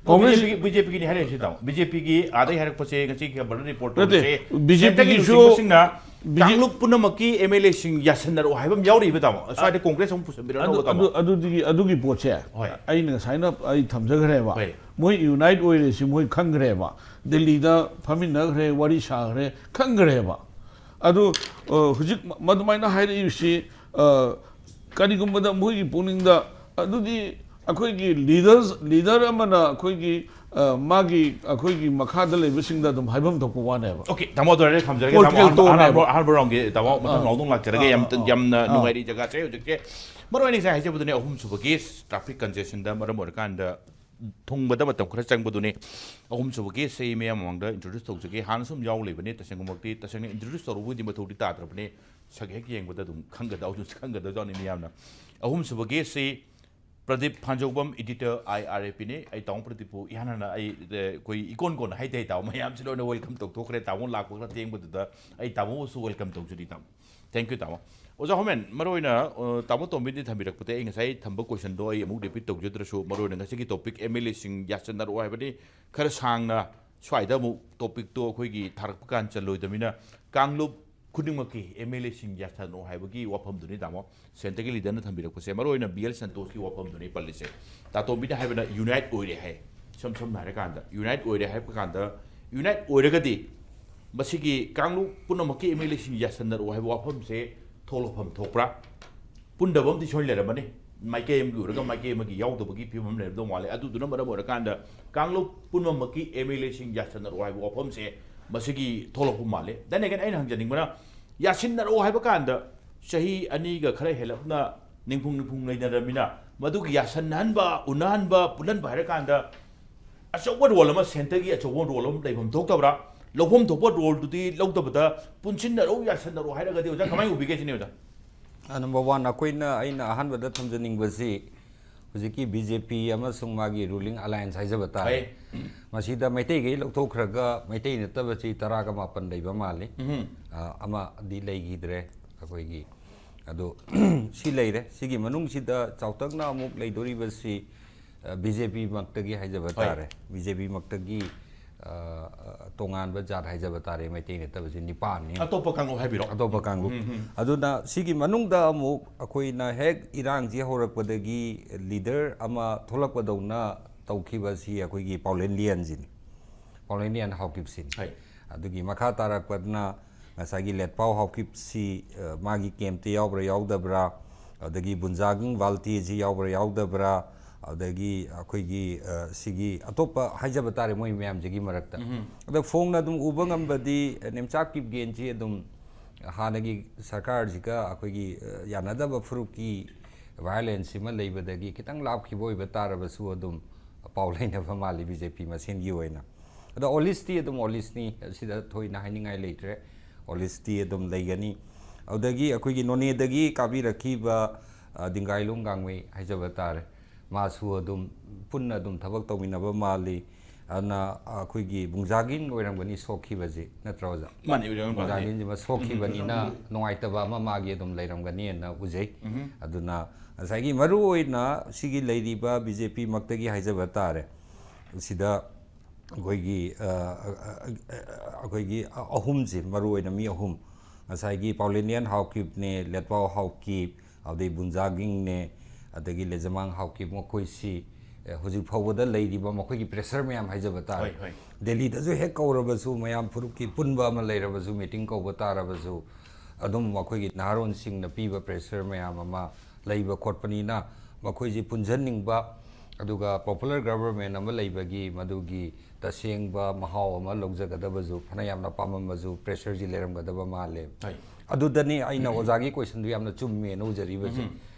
ꯀꯣꯡꯒ꯭ꯔꯦꯁ ꯕꯤ ꯖꯦ ꯄꯤꯒꯤꯅꯤ ꯍꯥꯏꯔꯛꯏꯁꯤ ꯇꯥꯃꯣ꯫ ꯕꯤ ꯖꯦ ꯄꯤꯒꯤ ꯑꯥꯗꯩ ꯍꯥꯏꯔꯛꯄꯁꯦ ꯉꯁꯤ ꯈꯕꯔꯗ ꯔꯤꯄꯣꯔꯠ ꯅꯠꯇꯦ, ꯇꯧꯕꯁꯦ ꯕꯤ ꯖꯦ ꯄꯤꯒꯤꯁꯨ ꯁꯦꯟꯇꯔꯒꯤ ꯂꯨꯆꯤꯡꯕꯁꯤꯡꯅ ꯕꯤ ꯖꯦ ꯀꯥꯡꯂꯨꯞ ꯄꯨꯝꯅꯃꯛꯀꯤ ꯑꯦꯝ ꯑꯦꯜ ꯑꯦꯁꯤꯡ ꯌꯥꯁꯟꯅꯔꯛꯎ ꯍꯥꯏꯕ ꯑꯃ ꯌꯥꯎꯔꯤꯕ ꯇꯥꯃꯣ꯫ ꯁ꯭ꯋꯥꯏꯗ ꯀꯣꯡꯒ꯭ꯔꯦꯁ ꯑꯃꯨꯛ ꯄꯨꯁꯟꯕꯤꯔꯛꯑꯣ ꯑꯗꯨ, ꯇꯥꯃꯣ꯫ ꯑꯗꯨ, ꯑꯗꯨꯒꯤ, ꯑꯗꯨꯒꯤ ꯄꯣꯠꯁꯦ ꯍꯣꯏ꯫ ꯑꯩꯅ ꯉꯁꯥꯏꯅ ꯑꯩ ꯊꯝꯖꯈ꯭ꯔꯦꯕ꯫ ꯍꯣꯏ꯫ ꯃꯣꯏ ꯌꯨꯅꯥꯏꯠ ꯑꯣꯏꯔꯦꯁꯤ ꯃꯣꯏ ꯈꯪꯈ꯭ꯔꯦꯕ꯫ ꯗꯤꯜꯂꯤꯗ ꯐꯝꯃꯤꯟꯅꯈ꯭ꯔꯦ, ꯋꯥꯔꯤ ꯁꯥꯈ꯭ꯔꯦ, ꯈꯪꯈ꯭ꯔꯦꯕ꯫ ꯑꯗꯨ, ꯑ, ꯍꯧꯖꯤꯛ ꯃ-, ꯃꯗꯨꯃꯥꯏꯅ ꯍꯥꯏꯔꯛꯏꯕꯁꯤ, ꯑ, ꯀꯔꯤꯒꯨꯝꯕꯗ ꯃꯣꯏꯒꯤ ꯄꯨꯛꯅꯤꯡꯗ ꯑꯗꯨꯗꯤ ꯑꯩꯈꯣꯏꯒꯤ ꯂꯤꯗꯔꯁ, ꯂꯤꯗꯔ ꯑꯃꯅ ꯑꯩꯈꯣꯏꯒꯤ ꯑ, ꯃꯥꯒꯤ, ꯑꯩꯈꯣꯏꯒꯤ ꯃꯈꯥꯗ ꯂꯩꯕꯁꯤꯡꯗ ꯑꯗꯨꯝ ꯍꯥꯏꯐꯝ ꯊꯣꯛꯄ ꯋꯥꯅꯦꯕ꯫ ꯑꯣꯀꯦ, ꯇꯥꯃꯣ ꯑꯗꯨ ꯍꯥꯏꯔꯒ ꯊꯝꯖꯔꯒꯦ꯫ Political ꯇꯥꯃꯣ, ꯑꯍꯥꯟꯕ, tone ꯑꯍꯥꯟꯕ, ꯍꯥꯏꯕ꯫ ꯑꯍꯥꯟꯕ round ꯒꯤ ꯇꯥꯃꯣ ꯃꯊꯪ ꯑꯥ, round ꯗ ꯂꯥꯛꯆꯔꯒꯦ꯫ ꯑꯥ, ꯌꯥꯝ, ꯑꯥ, ꯌꯥꯝꯅ ꯑꯥ꯫ ꯅꯨꯡꯉꯥꯏꯔꯤ ꯖꯒꯥꯁꯦ ꯍꯧꯖꯤꯛꯁꯦ꯫ ꯃꯔꯨ ꯑꯣꯏꯅ ꯉꯁꯥꯏ ꯍꯥꯏꯖꯕꯗꯨꯅꯦ, ꯑꯍꯨꯝꯁꯨꯕ case traffic congestion ꯗ ꯃꯔꯝ ꯑꯣꯏꯔꯀꯥꯟꯗ ꯊꯨꯡꯕꯗ ꯃꯇꯝ ꯈꯔ ꯆꯪꯕꯗꯨꯅꯦ꯫ ꯑꯍꯨꯝꯁꯨꯕ case ꯁꯦ ꯑꯩ ꯃꯌꯥꯝ ꯃꯃꯥꯡꯗ introduce ꯇꯧꯖꯒꯦ꯫ ꯍꯥꯟꯅꯁꯨ ꯑꯗꯨꯝ ꯌꯥꯎ ꯂꯩꯕꯅꯦ꯫ ꯇꯁꯦꯡꯕꯃꯛꯇꯤ ꯇꯁꯦꯡꯅ introduce ꯇꯧꯔꯨꯕꯒꯤꯗꯤ ꯃꯊꯧꯗꯤ ꯇꯥꯗ꯭ꯔꯕꯅꯦ꯫ ꯁꯛ ꯍꯦꯛ ꯌꯦꯡꯕꯗ ꯑꯗꯨꯝ ꯈꯪꯒꯗꯧ-, ꯈꯪꯒꯗꯧꯖꯥꯠꯅꯤ ꯃꯤꯌꯥꯝꯅ꯫ ꯑꯍꯨꯝꯁꯨꯕ case ꯁꯤ Pradeep ꯐꯥꯟꯖꯧꯕꯝ, editor, I R A P ꯅꯤ꯫ ꯑꯩ ꯇꯥꯃꯣ ꯄ꯭ꯔꯗꯤꯞꯄꯨ ꯏꯍꯥꯟ ꯍꯥꯟꯅ ꯑꯩ, ꯑ, ꯑꯩꯈꯣꯏ ꯏꯀꯣꯟ ꯀꯣꯟꯅ ꯍꯥꯏꯇꯥꯏ ꯇꯥꯃꯣ, ꯃꯌꯥꯝꯁꯤ ꯂꯣꯏꯅ welcome ꯇꯧꯊꯣꯛꯈ꯭ꯔꯦ꯫ ꯇꯥꯃꯣ ꯂꯥꯛꯄ ꯈꯔ ꯊꯦꯡꯕꯗꯨꯗ ꯑꯩ ꯇꯥꯃꯣꯕꯨꯁꯨ welcome ꯇꯧꯖꯔꯤ ꯇꯥꯃꯣ꯫ Thank you ꯇꯥꯃꯣ꯫ ꯑꯣꯖꯥ ꯍꯣꯃꯦꯟ, ꯃꯔꯨ ꯑꯣꯏꯅ, ꯑ, ꯇꯥꯃꯣ ꯇꯣꯝꯕꯤꯅ ꯊꯝꯕꯤꯔꯛꯄꯗ ꯑꯩ ꯉꯁꯥꯏ ꯊꯝꯕ question ꯗꯣ ꯑꯩ ꯑꯃꯨꯛ repeat ꯇꯧꯖꯗ꯭ꯔꯁꯨ, ꯃꯔꯨ ꯑꯣꯏꯅ ꯉꯁꯤꯒꯤ topic M L A ꯁꯤꯡ ꯌꯥꯁꯟꯅꯔꯛꯑꯣ ꯍꯥꯏꯕꯅꯤ꯫ ꯈꯔ ꯁꯥꯡꯅ ꯁ꯭ꯋꯥꯏꯗ ꯑꯃꯨꯛ topic ꯇꯣ ꯑꯩꯈꯣꯏꯒꯤ ꯊꯥꯔꯛꯄ ꯀꯥꯟ ꯆꯜꯂꯣꯏꯗꯕꯅꯤꯅ, ꯀꯥꯡꯂꯨꯞ ꯈꯨꯗꯤꯡꯃꯛꯀꯤ M L A ꯁꯤꯡ ꯌꯥꯁꯟꯅꯔꯛꯑꯣ ꯍꯥꯏꯕꯒꯤ ꯋꯥꯐꯝꯗꯨꯅꯤ ꯇꯥꯃꯣ꯫ Centre ꯒꯤ leader ꯅ ꯊꯝꯕꯤꯔꯛꯄꯁꯦ, ꯃꯔꯨ ꯑꯣꯏꯅ B L ꯁꯟꯇꯣꯁꯀꯤ ꯋꯥꯐꯝꯗꯨꯅꯤ ꯄꯜꯂꯤꯁꯦ꯫ ꯇꯥꯇꯣꯝꯕꯤꯅ ꯍꯥꯏꯕꯅ unite ꯑꯣꯏꯔꯦ ꯍꯥꯏ꯫ ꯏꯁꯝ ꯁꯝꯅ ꯍꯥꯏꯔꯀꯥꯟꯗ unite ꯑꯣꯏꯔꯦ ꯍꯥꯏꯕ ꯀꯥꯟꯗ, unite ꯑꯣꯏꯔꯒꯗꯤ ꯃꯁꯤꯒꯤ ꯀꯥꯡꯂꯨꯞ ꯄꯨꯝꯅꯃꯛꯀꯤ M L A ꯁꯤꯡ ꯌꯥꯁꯟꯅꯔꯛꯑꯣ ꯍꯥꯏꯕ ꯋꯥꯐꯝꯁꯦ ꯊꯣꯛꯂꯛꯐꯝ ꯊꯣꯛꯄ꯭ꯔꯥ? ꯄꯨꯟꯗꯕ ꯑꯃꯗꯤ ꯁꯣꯏꯅ ꯂꯩꯔꯝꯃꯅꯤ꯫ ꯃꯥꯏꯀꯩ ꯑꯃꯒꯤ ꯑꯣꯏꯔꯒ ꯃꯥꯏꯀꯩ ꯑꯃꯒꯤ ꯌꯥꯎꯗꯕꯒꯤ ꯐꯤꯕꯝ ꯑꯃ ꯂꯩꯔꯝꯗꯧ ꯃꯥꯜꯂꯦ꯫ ꯑꯗꯨꯗꯨꯅ ꯃꯔꯝ ꯑꯣꯏꯔꯀꯥꯟꯗ ꯀꯥꯡꯂꯨꯞ ꯄꯨꯝꯅꯃꯛꯀꯤ M L A ꯁꯤꯡ ꯌꯥꯁꯟꯅꯔꯛꯑꯣ ꯍꯥꯏꯕ ꯋꯥꯐꯝꯁꯦ ꯃꯁꯤꯒꯤ ꯊꯣꯛꯂꯛꯄ ꯃꯥꯜꯂꯦ꯫ Then again, ꯑꯩꯅ ꯍꯪꯖꯅꯤꯡꯕꯅ, ꯌꯥꯁꯤꯟꯅꯔꯛꯑꯣ ꯍꯥꯏꯕ ꯀꯥꯟꯗ ꯆꯍꯤ ꯑꯅꯤꯒ ꯈꯔ ꯍꯦꯜꯂꯞꯅ ꯅꯤꯡꯐꯨꯡ ꯅꯤꯡꯐꯨꯡ ꯂꯩꯅꯔꯕꯅꯤꯅ, ꯃꯗꯨꯒꯤ ꯌꯥꯁꯟꯅꯍꯟꯕ, ꯎꯅꯍꯟꯕ, ꯄꯨꯜꯍꯟꯕ ꯍꯥꯏꯔꯀꯥꯟꯗ ꯑꯆꯧꯕ role ꯑꯃ, centre ꯒꯤ ꯑꯆꯧꯕ role ꯑꯃ ꯂꯩꯐꯝ ꯊꯣꯛꯇꯕ꯭ꯔꯥ? ꯂꯧꯐꯝ ꯊꯣꯛꯄ role ꯗꯨꯗꯤ ꯂꯧꯗꯕꯗ ꯄꯨꯟꯁꯤꯟꯅꯔꯛꯎ, ꯌꯥꯁꯟꯅꯔꯛꯎ ꯍꯥꯏꯔꯒꯗꯤ ꯑꯣꯖꯥ ꯀꯃꯥꯏꯅ ꯎꯕꯤꯒꯦ ꯁꯤꯅꯤ ꯑꯣꯖꯥ? ꯑ, number one, ꯑꯩꯈꯣꯏꯅ, ꯑꯩꯅ ꯑꯍꯥꯟꯕꯗ ꯊꯝꯖꯅꯤꯡꯕꯁꯤ ꯍꯧꯖꯤꯛꯀꯤ B J P ꯑꯃꯁꯨꯡ ꯃꯥꯒꯤ ruling alliance ꯍꯥꯏꯖꯕ ꯇꯥꯔꯦ꯫ ꯐꯩ꯫ ꯃꯁꯤꯗ ꯃꯩꯇꯩꯈꯩ ꯂꯧꯊꯣꯛꯈ꯭ꯔꯒ ꯃꯩꯇꯩ ꯅꯠꯇꯕꯁꯤ ꯇꯔꯥꯒ ꯃꯥꯄꯟ ꯂꯩꯕ ꯃꯥꯜꯂꯤ꯫ ꯎꯝ꯫ ꯑ, ꯑꯃꯗꯤ ꯂꯩꯈꯤꯗ꯭ꯔꯦ ꯑꯩꯈꯣꯏꯒꯤ꯫ ꯑꯗꯣ ꯁꯤ ꯂꯩꯔꯦ꯫ ꯁꯤꯒꯤ ꯃꯅꯨꯡꯁꯤꯗ ꯆꯥꯎꯇꯛꯅ ꯑꯃꯨꯛ ꯂꯩꯗꯣꯔꯤꯕꯁꯤ, ꯑ, B J P ꯃꯛꯇꯒꯤ ꯍꯥꯏꯖꯕ ꯍꯣꯏ꯫ ꯇꯥꯔꯦ꯫ B J P ꯃꯛꯇꯒꯤ, ꯑ, ꯇꯣꯉꯥꯟꯕ ꯖꯥꯠ ꯍꯥꯏꯖꯕ ꯇꯥꯔꯦ, ꯃꯩꯇꯩ ꯅꯠꯇꯕꯁꯤ ꯅꯤꯄꯥꯟꯅꯤ꯫ ꯑꯇꯣꯞꯄ ꯀꯥꯡꯂꯨꯞ ꯍꯥꯏꯕꯤꯔꯣ꯫ ꯑꯇꯣꯞꯄ ꯀꯥꯡꯂꯨꯞ꯫ ꯎꯝ, ꯎꯝ꯫ ꯑꯗꯨꯅ ꯁꯤꯒꯤ ꯃꯅꯨꯡꯗ ꯑꯃꯨꯛ ꯑꯩꯈꯣꯏꯅ ꯍꯦꯛ ꯏꯔꯥꯡꯁꯤ ꯍꯧꯔꯛꯄꯗꯒꯤ leader ꯑꯃ ꯊꯣꯛꯂꯛꯄꯗꯧꯅ ꯇꯧꯈꯤꯕꯁꯤ ꯑꯩꯈꯣꯏꯒꯤ ꯄꯥꯎꯂꯦꯟ ꯂꯤꯌꯟꯁꯤꯅꯤ꯫ ꯄꯥꯎꯂꯦꯟ ꯂꯤꯌꯟ ꯍꯥꯎꯀꯤꯞꯁꯤꯅꯤ꯫ ꯍꯣꯏ꯫ ꯑꯗꯨꯒꯤ ꯃꯈꯥ ꯇꯥꯔꯛꯄꯗꯅ ꯉꯁꯥꯏꯒꯤ ꯂꯦꯠꯄꯥꯎ ꯍꯥꯎꯀꯤꯞꯁꯤ, ꯑ, ꯃꯥꯒꯤ camp ꯇ ꯌꯥꯎꯕ꯭ꯔꯥ ꯌꯥꯎꯗꯕ꯭ꯔꯥ, ꯑꯗꯒꯤ ꯕꯨꯟꯖꯥꯒꯤꯡ ꯕꯥꯜꯇꯤꯁꯤ ꯌꯥꯎꯕ꯭ꯔꯥ ꯌꯥꯎꯗꯕ꯭ꯔꯥ, ꯑꯗꯒꯤ ꯑꯩꯈꯣꯏꯒꯤ, ꯑ, ꯁꯤꯒꯤ ꯑꯇꯣꯞꯄ ꯍꯥꯏꯖꯕ ꯇꯥꯔꯦ, ꯃꯣꯏ ꯃꯌꯥꯝꯁꯤꯒꯤ ꯃꯔꯛꯇ꯫ ꯑꯗ ꯐꯣꯡꯅ ꯑꯗꯨꯝ ꯎꯕ ꯉꯝꯕꯗꯤ, ꯑ, ꯅꯦꯝꯆꯥꯛ ꯀꯤꯞꯒꯦꯟꯁꯤ ꯑꯗꯨꯝ ꯍꯥꯟꯅꯒꯤ ꯁꯔꯀꯥꯔꯁꯤꯒ ꯑꯩꯈꯣꯏꯒꯤ, ꯑ, ꯌꯥꯅꯗꯕ ꯐꯨꯔꯨꯞꯀꯤ violence ꯑꯃ ꯂꯩꯕꯗꯒꯤ ꯈꯤꯇꯪ ꯂꯥꯞꯈꯤꯕ ꯑꯣꯏꯕ ꯇꯥꯔꯕꯁꯨ ꯑꯗꯨꯝ ꯄꯥꯎ ꯂꯩꯅꯕ ꯃꯥꯜꯂꯤ ꯕꯤ ꯖꯦ ꯄꯤ ꯃꯁꯦꯟꯒꯤ ꯑꯣꯏꯅ꯫ ꯑꯗꯣ ꯑꯣꯂꯤꯁꯇꯤ ꯑꯗꯨꯝ ꯑꯣꯂꯤꯁꯅꯤ, ꯑꯁꯤꯗ ꯊꯣꯏꯅ ꯍꯥꯏꯅꯤꯡꯉꯥꯏ ꯂꯩꯇ꯭ꯔꯦ꯫ ꯑꯣꯂꯤꯁꯇꯤ ꯑꯗꯨꯝ ꯂꯩꯒꯅꯤ꯫ ꯑꯗꯨꯗꯒꯤ ꯑꯩꯈꯣꯏꯒꯤ ꯅꯣꯅꯦꯗꯒꯤ ꯀꯥꯕꯤꯔꯛꯈꯤꯕ, ꯑ, ꯗꯤꯡꯒꯥꯏꯂꯣꯡ ꯒꯥꯡꯃꯩ ꯍꯥꯏꯖꯕ ꯇꯥꯔꯦ, ꯃꯥꯁꯨ ꯑꯗꯨꯝ ꯄꯨꯟꯅ ꯑꯗꯨꯝ ꯊꯕꯛ ꯇꯧꯃꯤꯟꯅꯕ ꯃꯥꯜꯂꯤ꯫ ꯑꯗꯨꯅ ꯑꯩꯈꯣꯏꯒꯤ ꯕꯨꯡꯖꯥꯒꯤꯟ ꯑꯣꯏꯔꯝꯒꯅꯤ ꯁꯣꯛꯈꯤꯕꯁꯦ, ꯅꯠꯇ꯭ꯔꯣ ꯑꯣꯖꯥ? ꯃꯥꯅꯦ, ꯑꯣꯏꯔꯝꯒꯅꯤ, ꯃꯥꯅꯦ꯫ ꯕꯨꯡꯖꯥꯒꯤꯟꯁꯤꯃ ꯁꯣꯛꯈꯤꯕꯅꯤꯅ ꯅꯨꯡꯉꯥꯏꯇꯕ ꯑꯃ ꯃꯥꯒꯤ ꯑꯗꯨꯝ ꯂꯩꯔꯝꯒꯅꯤꯅ ꯎꯖꯩ꯫ ꯑꯗꯨꯅ ꯉꯁꯥꯏꯒꯤ ꯃꯔꯨ ꯑꯣꯏꯅ ꯁꯤꯒꯤ ꯂꯩꯔꯤꯕ ꯕꯤ ꯖꯦ ꯄꯤ ꯃꯛꯇꯒꯤ ꯍꯥꯏꯖꯕ ꯇꯥꯔꯦ, ꯁꯤꯗ ꯑꯩꯈꯣꯏꯒꯤ, ꯑ, ꯑ, ꯑ, ꯑ, ꯑꯩꯈꯣꯏꯒꯤ ꯑꯍꯨꯝꯁꯦ, ꯃꯔꯨ ꯑꯣꯏꯅ ꯃꯤ ꯑꯍꯨꯝ, ꯉꯁꯥꯏꯒꯤ ꯄꯥꯎꯂꯦꯅꯤꯌꯟ ꯍꯥꯎꯀꯤꯞꯅꯦ, ꯂꯦꯠꯄꯥꯎ ꯍꯥꯎꯀꯤꯞ, ꯑꯗꯩ ꯕꯨꯟꯖꯥꯒꯤꯡꯅꯦ, ꯑꯗꯒꯤ ꯂꯦꯖꯃꯥꯡ ꯍꯥꯎꯀꯤꯞ, ꯃꯈꯣꯏꯁꯤ, ꯑ, ꯍꯧꯖꯤꯛ ꯐꯥꯎꯕꯗ ꯂꯩꯔꯤꯕ ꯃꯈꯣꯏꯒꯤ pressure ꯃꯌꯥꯝ ꯍꯥꯏꯖꯕ ꯇꯥꯔꯦ꯫ ꯍꯣꯏ, ꯍꯣꯏ꯫ ꯗꯦꯜꯂꯤꯗꯁꯨ ꯍꯦꯛ ꯀꯧꯔꯕꯁꯨ, ꯃꯌꯥꯝ ꯐꯨꯔꯨꯞꯀꯤ ꯄꯨꯟꯕ ꯑꯃ ꯂꯩꯔꯕꯁꯨ, meeting ꯀꯧꯕ ꯇꯥꯔꯕꯁꯨ, ꯑꯗꯨꯝ ꯃꯈꯣꯏꯒꯤ ꯅꯍꯥꯔꯣꯟꯁꯤꯡꯅ ꯄꯤꯕ pressure ꯃꯌꯥꯝ ꯑꯃ ꯂꯩꯕ ꯈꯣꯠꯄꯅꯤꯅ, ꯃꯈꯣꯏꯁꯤ ꯄꯨꯟꯁꯤꯟꯅꯤꯡꯕ, ꯑꯗꯨꯒ popular government ꯑꯃ ꯂꯩꯕꯒꯤ ꯃꯗꯨꯒꯤ ꯇꯁꯦꯡꯕ ꯃꯍꯥꯎ ꯑꯃ ꯂꯧꯖꯒꯗꯕꯁꯨ, ꯐꯅ ꯌꯥꯝꯅ ꯄꯥꯝꯃꯝꯕꯁꯨ, pressure ꯁꯤ ꯂꯩꯔꯝꯒꯗꯕ ꯃꯥꯜꯂꯦ꯫ ꯍꯣꯏ꯫ ꯑꯗꯨꯗꯅꯤ ꯑꯩꯅ ꯑꯣꯖꯥꯒꯤ question ꯗꯨ ꯌꯥꯝꯅ ꯆꯨꯝꯃꯦꯅ ꯎꯖꯔꯤꯕꯁꯦ꯫ ꯎꯝ꯫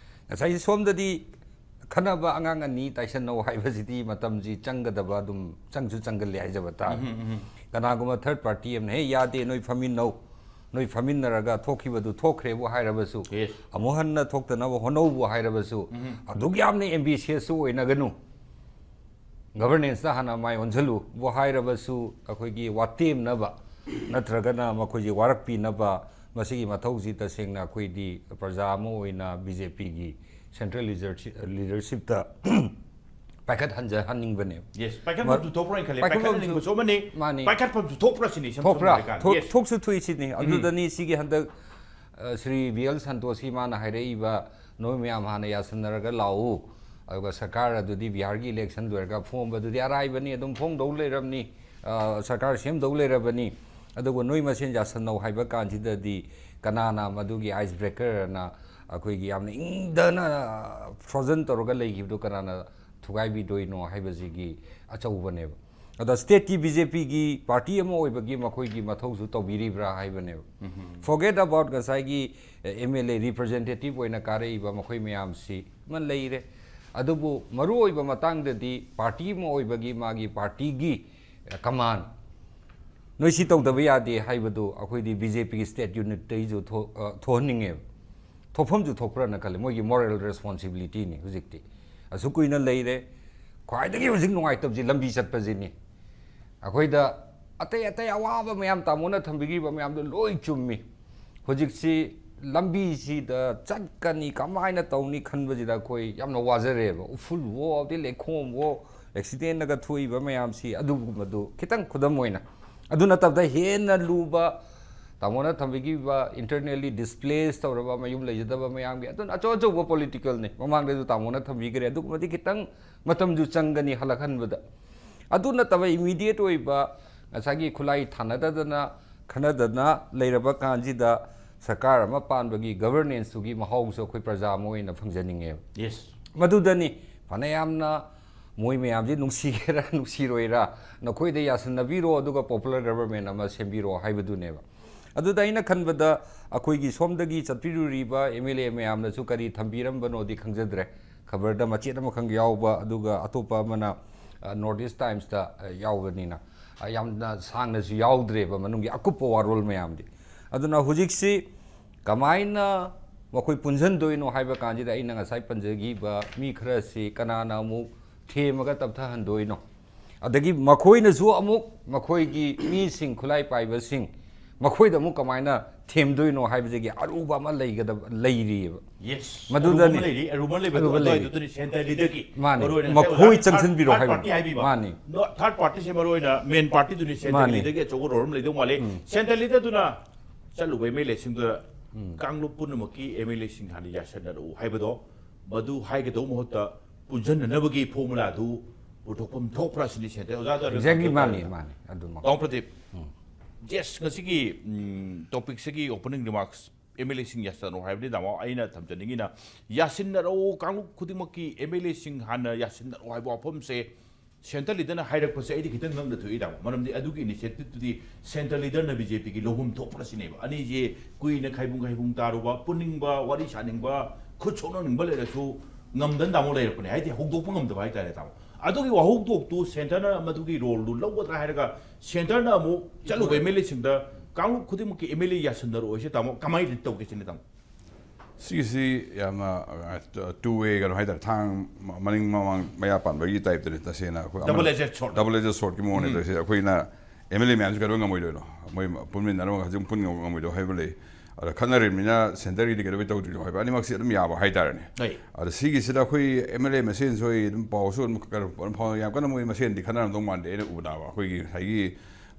ꯉꯁꯥꯏꯒꯤ ꯁꯣꯝꯗꯗꯤ ꯈꯟꯅꯕ ꯑꯉꯥꯡ ꯑꯅꯤ ꯇꯥꯏꯁꯟꯅꯧ ꯍꯥꯏꯕꯁꯤꯗꯤ ꯃꯇꯝꯁꯤ ꯆꯪꯒꯗꯕ, ꯑꯗꯨꯝ ꯆꯪꯁꯨ ꯆꯪꯒꯜꯂꯦ ꯍꯥꯏꯖꯕ ꯇꯥꯔꯦ꯫ ꯎꯝ, ꯎꯝ, ꯎꯝ꯫ ꯀꯅꯥꯒꯨꯝꯕ third party ꯑꯃꯅ, "ꯍꯦ, ꯌꯥꯗꯦ, ꯅꯣꯏ ꯐꯝꯃꯤꯟꯅꯧ, ꯅꯣꯏ ꯐꯝꯃꯤꯟꯅꯔꯒ ꯊꯣꯛꯈꯤꯕꯗꯨ ꯊꯣꯛꯈ꯭ꯔꯦꯕꯨ" ꯍꯥꯏꯔꯕꯁꯨ, Yes. "ꯑꯃꯨꯛ ꯍꯟꯅ ꯊꯣꯛꯇꯅꯕ ꯍꯣꯠꯅꯧꯕꯨ" ꯍꯥꯏꯔꯕꯁꯨ, ꯎꯝ꯫ "ꯑꯗꯨꯛ ꯌꯥꯝꯅ ambitious ꯁꯨ ꯑꯣꯏꯅꯒꯅꯨ, governance ꯇ ꯍꯥꯟꯅ ꯃꯥꯏ ꯑꯣꯟꯁꯤꯜꯂꯨꯕꯨ" ꯍꯥꯏꯔꯕꯁꯨ, ꯑꯩꯈꯣꯏꯒꯤ ꯋꯥꯇꯦꯝꯅꯕ ꯅꯠꯇ꯭ꯔꯒꯅ ꯃꯈꯣꯏꯁꯤ ꯋꯥꯔꯛꯄꯤꯅꯕ, ꯃꯁꯤꯒꯤ ꯃꯊꯧꯁꯤ ꯇꯁꯦꯡꯅ ꯑꯩꯈꯣꯏꯗꯤ ꯄ꯭ꯔꯖꯥ ꯑꯃ ꯑꯣꯏꯅ ꯕꯤ ꯖꯦ ꯄꯤꯒꯤ central leadership, leadership ꯇ ꯄꯥꯏꯈꯠ ꯍꯟꯖꯍꯟꯅꯤꯡꯕꯅꯦ꯫ Yes, ꯄꯥꯏꯈꯠꯐꯝꯁꯨ ꯃ-, ꯊꯣꯛꯄ꯭ꯔꯥ ꯍꯥꯏꯅ ꯈꯜꯂꯤ꯫ ꯄꯥꯏꯈꯠꯐꯝꯁꯨ ꯄꯥꯏꯈꯠꯍꯟꯅꯤꯡꯕꯁꯨ ꯑꯃꯅꯤ, ꯃꯥꯅꯤ꯫ ꯄꯥꯏꯈꯠꯐꯝꯁꯨ ꯊꯣꯛꯄ꯭ꯔꯥ ꯁꯤꯅꯤ ꯏꯁꯝ ꯊꯣꯛꯄ꯭ꯔꯥ? ꯁꯝꯅ ꯍꯥꯏꯔꯀꯥꯟꯗ꯫ ꯊꯣꯛ-, Yes. ꯊꯣꯛꯁꯨ ꯊꯣꯛꯏ ꯁꯤꯅꯤ꯫ ꯎꯝ꯫ ꯑꯗꯨꯗꯅꯤ ꯁꯤꯒꯤ ꯍꯟꯗꯛ, ꯑ, ꯁ꯭ꯔꯤ ꯕꯤ ꯑꯦꯜ ꯁꯟꯇꯣꯁꯀꯤ ꯃꯥꯅ ꯍꯥꯏꯔꯛꯏꯕ, "ꯅꯣꯏ ꯃꯌꯥꯝ ꯍꯥꯟꯅ ꯌꯥꯁꯟꯅꯔꯒ ꯂꯥꯛꯎ, ꯑꯗꯨꯒ ꯁꯔꯀꯥꯔ ꯑꯗꯨꯗꯤ ꯕꯤꯍꯥꯔꯒꯤ election ꯂꯣꯏꯔꯒ ꯐꯣꯝꯕꯗꯨꯗꯤ ꯑꯔꯥꯏꯕꯅꯤ, ꯑꯗꯨꯝ ꯐꯣꯡꯗꯧ ꯂꯩꯔꯕꯅꯤ, ꯑ, ꯁꯔꯀꯥꯔ ꯁꯦꯝꯗꯧ ꯂꯩꯔꯕꯅꯤ, ꯑꯗꯨꯒ ꯅꯣꯏ ꯃꯁꯦꯟ ꯌꯥꯁꯟꯅꯧ ꯍꯥꯏꯕ ꯀꯥꯟꯁꯤꯗꯗꯤ ꯀꯅꯥꯅ ꯃꯗꯨꯒꯤ ice breaker ꯑꯅ, ꯑꯩꯈꯣꯏꯒꯤ ꯌꯥꯝꯅ ꯏꯪꯗꯅ ꯐ꯭ꯔꯣꯖꯟ ꯇꯧꯔꯒ ꯂꯩꯈꯤꯕꯗꯨ ꯀꯅꯥꯅ ꯊꯨꯒꯥꯏꯕꯤꯗꯣꯏꯅꯣ ꯍꯥꯏꯕꯁꯤꯒꯤ ꯑꯆꯧꯕꯅꯦꯕ꯫ ꯑꯗ ꯁ꯭ꯇꯦꯠꯀꯤ ꯕꯤ ꯖꯦ ꯄꯤꯒꯤ ꯄꯥꯔꯇꯤ ꯑꯃ ꯑꯣꯏꯕꯒꯤ ꯃꯈꯣꯏꯒꯤ ꯃꯊꯧꯁꯨ ꯇꯧꯕꯤꯔꯤꯕ꯭ꯔꯥ ꯍꯥꯏꯕꯅꯦꯕ꯫ Forget about ꯉꯁꯥꯏꯒꯤ ꯑꯦꯝ ꯑꯦꯜ ꯑꯦ ꯔꯤꯄ꯭ꯔꯖꯦꯟꯇꯦꯇꯤꯚ ꯑꯣꯏꯅ ꯀꯥꯔꯛꯏꯕ ꯃꯈꯣꯏ ꯃꯌꯥꯝꯁꯤ ꯑꯃ ꯂꯩꯔꯦ꯫ ꯑꯗꯨꯕꯨ ꯃꯔꯨꯑꯣꯏꯕ ꯃꯇꯥꯡꯗꯗꯤ ꯄꯥꯔꯇꯤ ꯑꯃ ꯑꯣꯏꯕꯒꯤ ꯃꯥꯒꯤ ꯄꯥꯔꯇꯤꯒꯤ ꯀꯃꯥꯟ, ꯅꯣꯏ ꯁꯤ ꯇꯧꯗꯕ ꯌꯥꯗꯦ ꯍꯥꯏꯕꯗꯨ ꯑꯩꯈꯣꯏꯗꯤ ꯕꯤ ꯖꯦ ꯄꯤꯒꯤ ꯁ꯭ꯇꯦꯠ ꯌꯨꯅꯤꯠꯇꯩꯁꯨ ꯊꯣ-, ꯑ, ꯊꯣꯛꯍꯟꯅꯤꯡꯉꯦꯕ, ꯊꯣꯛꯐꯝꯁꯨ ꯊꯣꯛꯄ꯭ꯔꯥꯅ ꯈꯜꯂꯦ꯫ ꯃꯣꯏꯒꯤ ꯃꯣꯔꯦꯜ ꯔꯦꯁꯄꯣꯟꯁꯤꯕꯤꯂꯤꯇꯤꯅꯤ ꯍꯧꯖꯤꯛꯇꯤ꯫ ꯑꯁꯨꯛ ꯀꯨꯏꯅ ꯂꯩꯔꯦ, ꯈ꯭ꯋꯥꯏꯗꯒꯤ ꯍꯧꯖꯤꯛ ꯅꯨꯡꯉꯥꯏꯇꯕꯁꯤ ꯂꯝꯕꯤ ꯆꯠꯄꯁꯤꯅꯤ꯫ ꯑꯩꯈꯣꯏꯗ ꯑꯇꯩ ꯑꯇꯩ ꯑꯋꯥꯕ ꯃꯌꯥꯝ ꯇꯥꯃꯣꯅ ꯊꯝꯕꯤꯈꯤꯕ ꯃꯌꯥꯝꯗꯣ ꯂꯣꯏ ꯆꯨꯝꯃꯤ꯫ ꯍꯧꯖꯤꯛꯁꯤ ꯂꯝꯕꯤꯁꯤꯗ ꯆꯠꯀꯅꯤ, ꯀꯃꯥꯏꯅ ꯇꯧꯅꯤ ꯈꯟꯕꯁꯤꯗ ꯑꯩꯈꯣꯏ ꯌꯥꯝꯅ ꯋꯥꯖꯔꯦꯕ꯫ ꯎꯐꯨꯜꯋꯣ, ꯑꯗꯩ ꯂꯩꯈꯣꯝꯋꯣ, ꯑꯦꯛꯁꯤꯗꯦꯟꯅꯒ ꯊꯣꯛꯏꯕ ꯃꯌꯥꯝꯁꯤ, ꯑꯗꯨꯒꯨꯝꯕꯗꯨ ꯈꯤꯇꯪ ꯈꯨꯗꯝ ꯑꯣꯏꯅ꯫ ꯑꯗꯨ ꯅꯠꯇꯕꯗ ꯍꯦꯟꯅ ꯂꯨꯕ, ꯇꯥꯃꯣꯅ ꯊꯝꯕꯤꯈꯤꯕ internally displaced ꯇꯧꯔꯕ, ꯃꯌꯨꯝ ꯂꯩꯖꯗꯕ ꯃꯌꯥꯝꯒꯤ, ꯑꯗꯨꯅ ꯑꯆꯧ ꯑꯆꯧꯕ ꯄꯣꯂꯤꯇꯤꯀꯦꯜꯅꯤ꯫ ꯃꯃꯥꯡꯗꯁꯨ ꯇꯥꯃꯣꯅ ꯊꯝꯕꯤꯈ꯭ꯔꯦ꯫ ꯑꯗꯨꯒꯨꯝꯕꯗꯤ ꯈꯤꯇꯪ ꯃꯇꯝꯁꯨ ꯆꯪꯒꯅꯤ ꯍꯜꯂꯛꯍꯟꯕꯗ꯫ ꯑꯗꯨ ꯅꯠꯇꯕ immediate ꯑꯣꯏꯕ ꯉꯁꯥꯏꯒꯤ ꯈꯨꯠꯂꯥꯏ ꯊꯥꯅꯗꯗꯅ ꯈꯟꯅꯗꯅ ꯂꯩꯔꯕ ꯀꯥꯟꯁꯤꯗ ꯁꯔꯀꯥꯔ ꯑꯃ ꯄꯥꯟꯕꯒꯤ ꯒꯕꯔꯅꯦꯟꯁꯇꯨꯒꯤ ꯃꯍꯥꯎꯁꯨ ꯑꯩꯈꯣꯏ ꯄ꯭ꯔꯖꯥ ꯑꯃ ꯑꯣꯏꯅ ꯐꯪꯖꯅꯤꯡꯉꯦꯕ꯫ ꯌꯦꯁ꯫ ꯃꯗꯨꯗꯅꯤ ꯐꯅꯌꯥꯝꯅ ꯃꯣꯏ ꯃꯌꯥꯝꯁꯦ ꯅꯨꯡꯁꯤꯒꯦꯔꯥ ꯅꯨꯡꯁꯤꯔꯣꯏꯔꯥ, ꯅꯈꯣꯏꯗ ꯌꯥꯁꯤꯟꯅꯕꯤꯔꯣ, ꯑꯗꯨꯒ ꯄꯣꯄꯨꯂꯔ ꯒꯕꯔꯃꯦꯟ ꯑꯃ ꯁꯦꯝꯕꯤꯔꯣ ꯍꯥꯏꯕꯗꯨꯅꯦꯕ꯫ ꯑꯗꯨꯗ ꯑꯩꯅ ꯈꯟꯕꯗ ꯑꯩꯈꯣꯏꯒꯤ ꯁꯣꯝꯗꯒꯤ ꯆꯠꯄꯤꯔꯨꯔꯤꯕ ꯑꯦꯝ ꯑꯦꯜ ꯑꯦ ꯃꯌꯥꯝꯅꯁꯨ ꯀꯔꯤ ꯊꯝꯕꯤꯔꯝꯕꯅꯣꯗꯤ ꯈꯪꯖꯗ꯭ꯔꯦ꯫ ꯈꯕꯔꯗ ꯃꯆꯦꯠ ꯑꯃꯈꯛ ꯌꯥꯎꯕ, ꯑꯗꯨꯒ ꯑꯇꯣꯞꯄ ꯑꯃꯅ, ꯑ, ꯅꯣꯔꯠ ꯏꯁ ꯇꯥꯏꯝꯁꯇ, ꯑ, ꯌꯥꯎꯕꯅꯤꯅ, ꯑ, ꯌꯥꯝꯅ ꯁꯥꯡꯅꯁꯨ ꯌꯥꯎꯗ꯭ꯔꯦꯕ ꯃꯅꯨꯡꯒꯤ ꯑꯀꯨꯞꯄ ꯋꯥꯔꯣꯜ ꯃꯌꯥꯝꯗꯤ꯫ ꯑꯗꯨꯅ ꯍꯧꯖꯤꯛꯁꯤ ꯀꯃꯥꯏꯅ ꯃꯈꯣꯏ ꯄꯨꯟꯁꯤꯟꯗꯣꯏꯅꯣ ꯍꯥꯏꯕ ꯀꯥꯟꯁꯤꯗ ꯑꯩꯅ ꯉꯁꯥꯏ ꯄꯟꯖꯈꯤꯕ ꯃꯤ ꯈꯔꯁꯤ ꯀꯅꯥꯅ ꯑꯃꯨꯛ ꯊꯦꯝꯃꯒ ꯇꯞꯊꯍꯟꯗꯣꯏꯅꯣ? ꯑꯗꯒꯤ ꯃꯈꯣꯏꯅꯁꯨ ꯑꯃꯨꯛ ꯃꯈꯣꯏꯒꯤ ꯃꯤꯁꯤꯡ, ꯈꯨꯠꯂꯥꯏ ꯄꯥꯏꯕꯁꯤꯡ, ꯃꯈꯣꯏꯗ ꯑꯃꯨꯛ ꯀꯃꯥꯏꯅ ꯊꯦꯝꯗꯣꯏꯅꯣ ꯍꯥꯏꯕꯁꯤꯒꯤ ꯑꯔꯨꯕ ꯑꯃ ꯂꯩꯒꯗꯕ, ꯂꯩꯔꯤꯑꯕ꯫ ꯌꯦꯁ꯫ ꯃꯗꯨꯗꯅꯤ꯫ ꯑꯔꯨꯕ ꯑꯃ ꯂꯩꯔꯤꯕ, ꯑꯔꯨꯕ ꯑꯃ ꯂꯩꯕꯗꯣ ꯑꯔꯨꯕ ꯂꯩꯔꯤ꯫ ꯑꯗꯨꯋꯥꯏꯗꯨꯗꯅꯤ ꯁꯦꯟꯇꯔ ꯂꯤꯗꯔꯒꯤ ꯃꯥꯅꯤ꯫ ꯃꯔꯨ ꯑꯣꯏꯅ ꯃꯈꯣꯏ ꯉꯁꯥꯏ ꯑꯣꯖꯥ ꯆꯪꯁꯤꯟꯕꯤꯔꯣ ꯊꯥꯔꯠ ꯍꯥꯏꯕ꯫ ꯄꯥꯔꯇꯤ ꯍꯥꯏꯕꯤꯕ꯫ ꯃꯥꯅꯤ꯫ ꯅꯣ, ꯊꯥꯔꯠ ꯄꯥꯔꯇꯤꯁꯦ ꯃꯔꯨ ꯑꯣꯏꯅ ꯃꯦꯟ ꯄꯥꯔꯇꯤꯗꯨꯅꯤ ꯁꯦꯟꯇꯔ ꯃꯥꯅꯤ꯫ ꯂꯤꯗꯔꯒꯤ ꯑꯆꯧꯕ ꯔꯣꯜ ꯑꯃ ꯂꯩꯗꯧ ꯃꯥꯜꯂꯤ꯫ ꯁꯦꯟꯇꯔ ꯂꯤꯗꯔꯗꯨꯅ ꯆꯠꯂꯨꯕ ꯑꯦꯝ ꯑꯦꯜ ꯑꯦꯁꯤꯡꯗꯨꯗ ꯀꯥꯡꯂꯨꯞ ꯄꯨꯝꯅꯃꯛꯀꯤ ꯑꯦꯝ ꯑꯦꯜ ꯑꯦꯁꯤꯡ ꯍꯥꯟꯅ ꯌꯥꯁꯟꯅꯔꯛꯎ ꯍꯥꯏꯕꯗꯣ, ꯃꯗꯨ ꯍꯥꯏꯒꯗꯧꯕ ꯃꯍꯨꯠꯇ ꯄꯨꯟꯁꯤꯟꯅꯅꯕꯒꯤ ꯐꯣꯔꯃꯨꯂꯥꯗꯨ ꯄꯨꯊꯣꯛꯐꯝ ꯊꯣꯛꯄ꯭ꯔꯥ ꯁꯤꯅꯤ ꯁꯦꯟꯇꯔ ꯑꯣꯖꯥꯗ ꯑꯗꯨꯝ Exactly, ꯊꯝꯖꯕ ꯃꯥꯅꯤ, ꯇꯥꯔꯦ꯫ ꯃꯥꯅꯤ, ꯑꯗꯨꯃꯛ꯫ ꯇꯥꯃꯣ ꯄ꯭ꯔꯗꯤꯞ, ꯌꯦꯁ, ꯉꯁꯤꯒꯤ ꯇꯣꯄꯤꯛꯁꯤꯒꯤ ꯑꯣꯄꯅꯤꯡ ꯔꯤꯃꯥꯔꯛꯁ ꯑꯦꯝ ꯑꯦꯜ ꯑꯦꯁꯤꯡ ꯌꯥꯁꯤꯟꯅꯔꯛꯑꯣ ꯍꯥꯏꯕꯗꯤ, ꯇꯥꯃꯣ, ꯑꯩꯅ ꯊꯝꯖꯅꯤꯡꯉꯤꯅ, ꯌꯥꯁꯤꯟꯅꯔꯛꯑꯣ, ꯀꯥꯡꯂꯨꯞ ꯈꯨꯗꯤꯡꯃꯛꯀꯤ ꯑꯦꯝ ꯑꯦꯜ ꯑꯦꯁꯤꯡ ꯍꯥꯟꯅ ꯌꯥꯁꯤꯟꯅꯔꯛꯑꯣ ꯍꯥꯏꯕ ꯋꯥꯐꯝꯁꯦ ꯁꯦꯟꯇꯔ ꯂꯤꯗꯔꯅ ꯍꯥꯏꯔꯛꯄꯁꯦ ꯑꯩꯗꯤ ꯈꯤꯇꯪ ꯉꯛꯅ ꯊꯣꯛꯏ, ꯇꯥꯃꯣ꯫ ꯃꯔꯝꯗꯤ ꯑꯗꯨꯒꯤ ꯏꯅꯤꯁꯤꯌꯦꯇꯤꯚꯇꯨꯗꯤ ꯁꯦꯟꯇꯔ ꯂꯤꯗꯔꯅ ꯕꯤ ꯖꯦ ꯄꯤꯒꯤ ꯂꯧꯐꯝ ꯊꯣꯛꯄ꯭ꯔꯥ ꯁꯤꯅꯦꯕ꯫ ꯑꯅꯤꯁꯦ ꯀꯨꯏꯅ ꯈꯥꯏꯕꯨꯡ ꯈꯥꯏꯕꯨꯡ ꯇꯥꯔꯨꯕ, ꯄꯨꯅꯤꯡꯕ, ꯋꯥꯔꯤ ꯁꯥꯅꯤꯡꯕ, ꯈꯨꯠ ꯁꯣꯛꯅꯅꯤꯡꯕ ꯂꯩꯔꯁꯨ ꯉꯝꯗꯅ, ꯇꯥꯃꯣ, ꯂꯩꯔꯛꯄꯅꯦ꯫ ꯍꯥꯏꯗꯤ ꯍꯧꯗꯣꯛꯄ ꯉꯝꯗꯕ ꯍꯥꯏꯇꯥꯔꯦ, ꯇꯥꯃꯣ꯫ ꯑꯗꯨꯒꯤ ꯋꯥꯍꯧꯗꯣꯛꯇꯨ ꯁꯦꯟꯇꯔꯅ ꯃꯗꯨꯒꯤ ꯔꯣꯜꯗꯨ ꯂꯧꯒꯗ꯭ꯔꯥ ꯍꯥꯏꯔꯒ ꯁꯦꯟꯇꯔꯅ ꯑꯃꯨꯛ ꯆꯠꯂꯨꯕ ꯑꯦꯝ ꯑꯦꯜ ꯑꯦꯁꯤꯡꯗ ꯀꯥꯡꯂꯨꯞ ꯈꯨꯗꯤꯡꯃꯛꯀꯤ ꯑꯦꯝ ꯑꯦꯜ ꯑꯦ ꯌꯥꯁꯤꯟꯅꯔꯛꯑꯣ ꯍꯥꯏꯁꯦ, ꯇꯥꯃꯣ, ꯀꯃꯥꯏꯅ ꯇꯧꯒꯦ ꯁꯤꯅꯤ, ꯇꯥꯃꯣ? ꯁꯤꯒꯤꯁꯤ ꯌꯥꯝꯅ ꯇꯨ ꯋꯦ ꯀꯩꯅꯣ ꯍꯥꯏꯇꯥꯔꯦ, ꯊꯥꯡ ꯃꯅꯤꯡ ꯃꯃꯥꯡ ꯃꯌꯥ ꯄꯥꯟꯕꯒꯤ ꯇꯥꯏꯞꯇꯅꯤ꯫ ꯇꯁꯦꯡꯅ ꯑꯩꯈꯣꯏ Double edged sword. ꯗꯕꯜ ꯑꯦꯖꯦꯠ ꯁꯣꯔꯠꯀꯤ ꯃꯑꯣꯡꯅꯦ ꯇꯧꯔꯤꯁꯦ꯫ ꯑꯩꯈꯣꯏꯅ ꯑꯦꯝ ꯑꯦꯜ ꯑꯦ ꯃꯌꯥꯝꯁꯨ ꯀꯩꯗꯧꯕꯩ ꯉꯝꯃꯣꯏꯗꯣꯏꯅꯣ? ꯃꯣꯏ ꯄꯨꯟꯃꯤꯟꯅꯔꯒ ꯍꯧꯖꯤꯛ ꯄꯨꯟ ꯉꯝꯃꯣꯏꯗꯣꯏ ꯍꯥꯏꯕ ꯂꯩ꯫ ꯑꯗ ꯈꯠꯅꯔꯤꯕꯅꯤꯅ ꯁꯦꯟꯇꯔꯒꯤꯗꯤ ꯀꯩꯗꯧꯕꯩ ꯇꯧꯗꯣꯏꯅꯣ ꯍꯥꯏꯕ, ꯑꯅꯤꯃꯛꯁꯤ ꯑꯗꯨꯝ ꯌꯥꯕ ꯍꯥꯏꯇꯥꯔꯦꯅꯦ꯫ ꯍꯣꯏ꯫ ꯑꯗ ꯁꯤꯒꯤꯁꯤꯗ ꯑꯩꯈꯣꯏ ꯑꯦꯝ ꯑꯦꯜ ꯑꯦ ꯃꯁꯦꯟꯁꯨ ꯑꯩ ꯑꯗꯨꯝ ꯄꯥꯎꯁꯨ ꯑꯗꯨꯝ ꯈꯔ ꯑꯗꯨꯝ ꯐꯥꯎꯅ, ꯌꯥꯝ ꯀꯟꯅ ꯃꯣꯏ ꯃꯁꯦꯟꯗꯤ ꯈꯠꯅꯔꯝꯗꯧ ꯃꯥꯟꯗꯦ꯫ ꯑꯩꯅ ꯎꯕꯗ ꯑꯩꯈꯣꯏꯒꯤ ꯉꯁꯥꯏꯒꯤ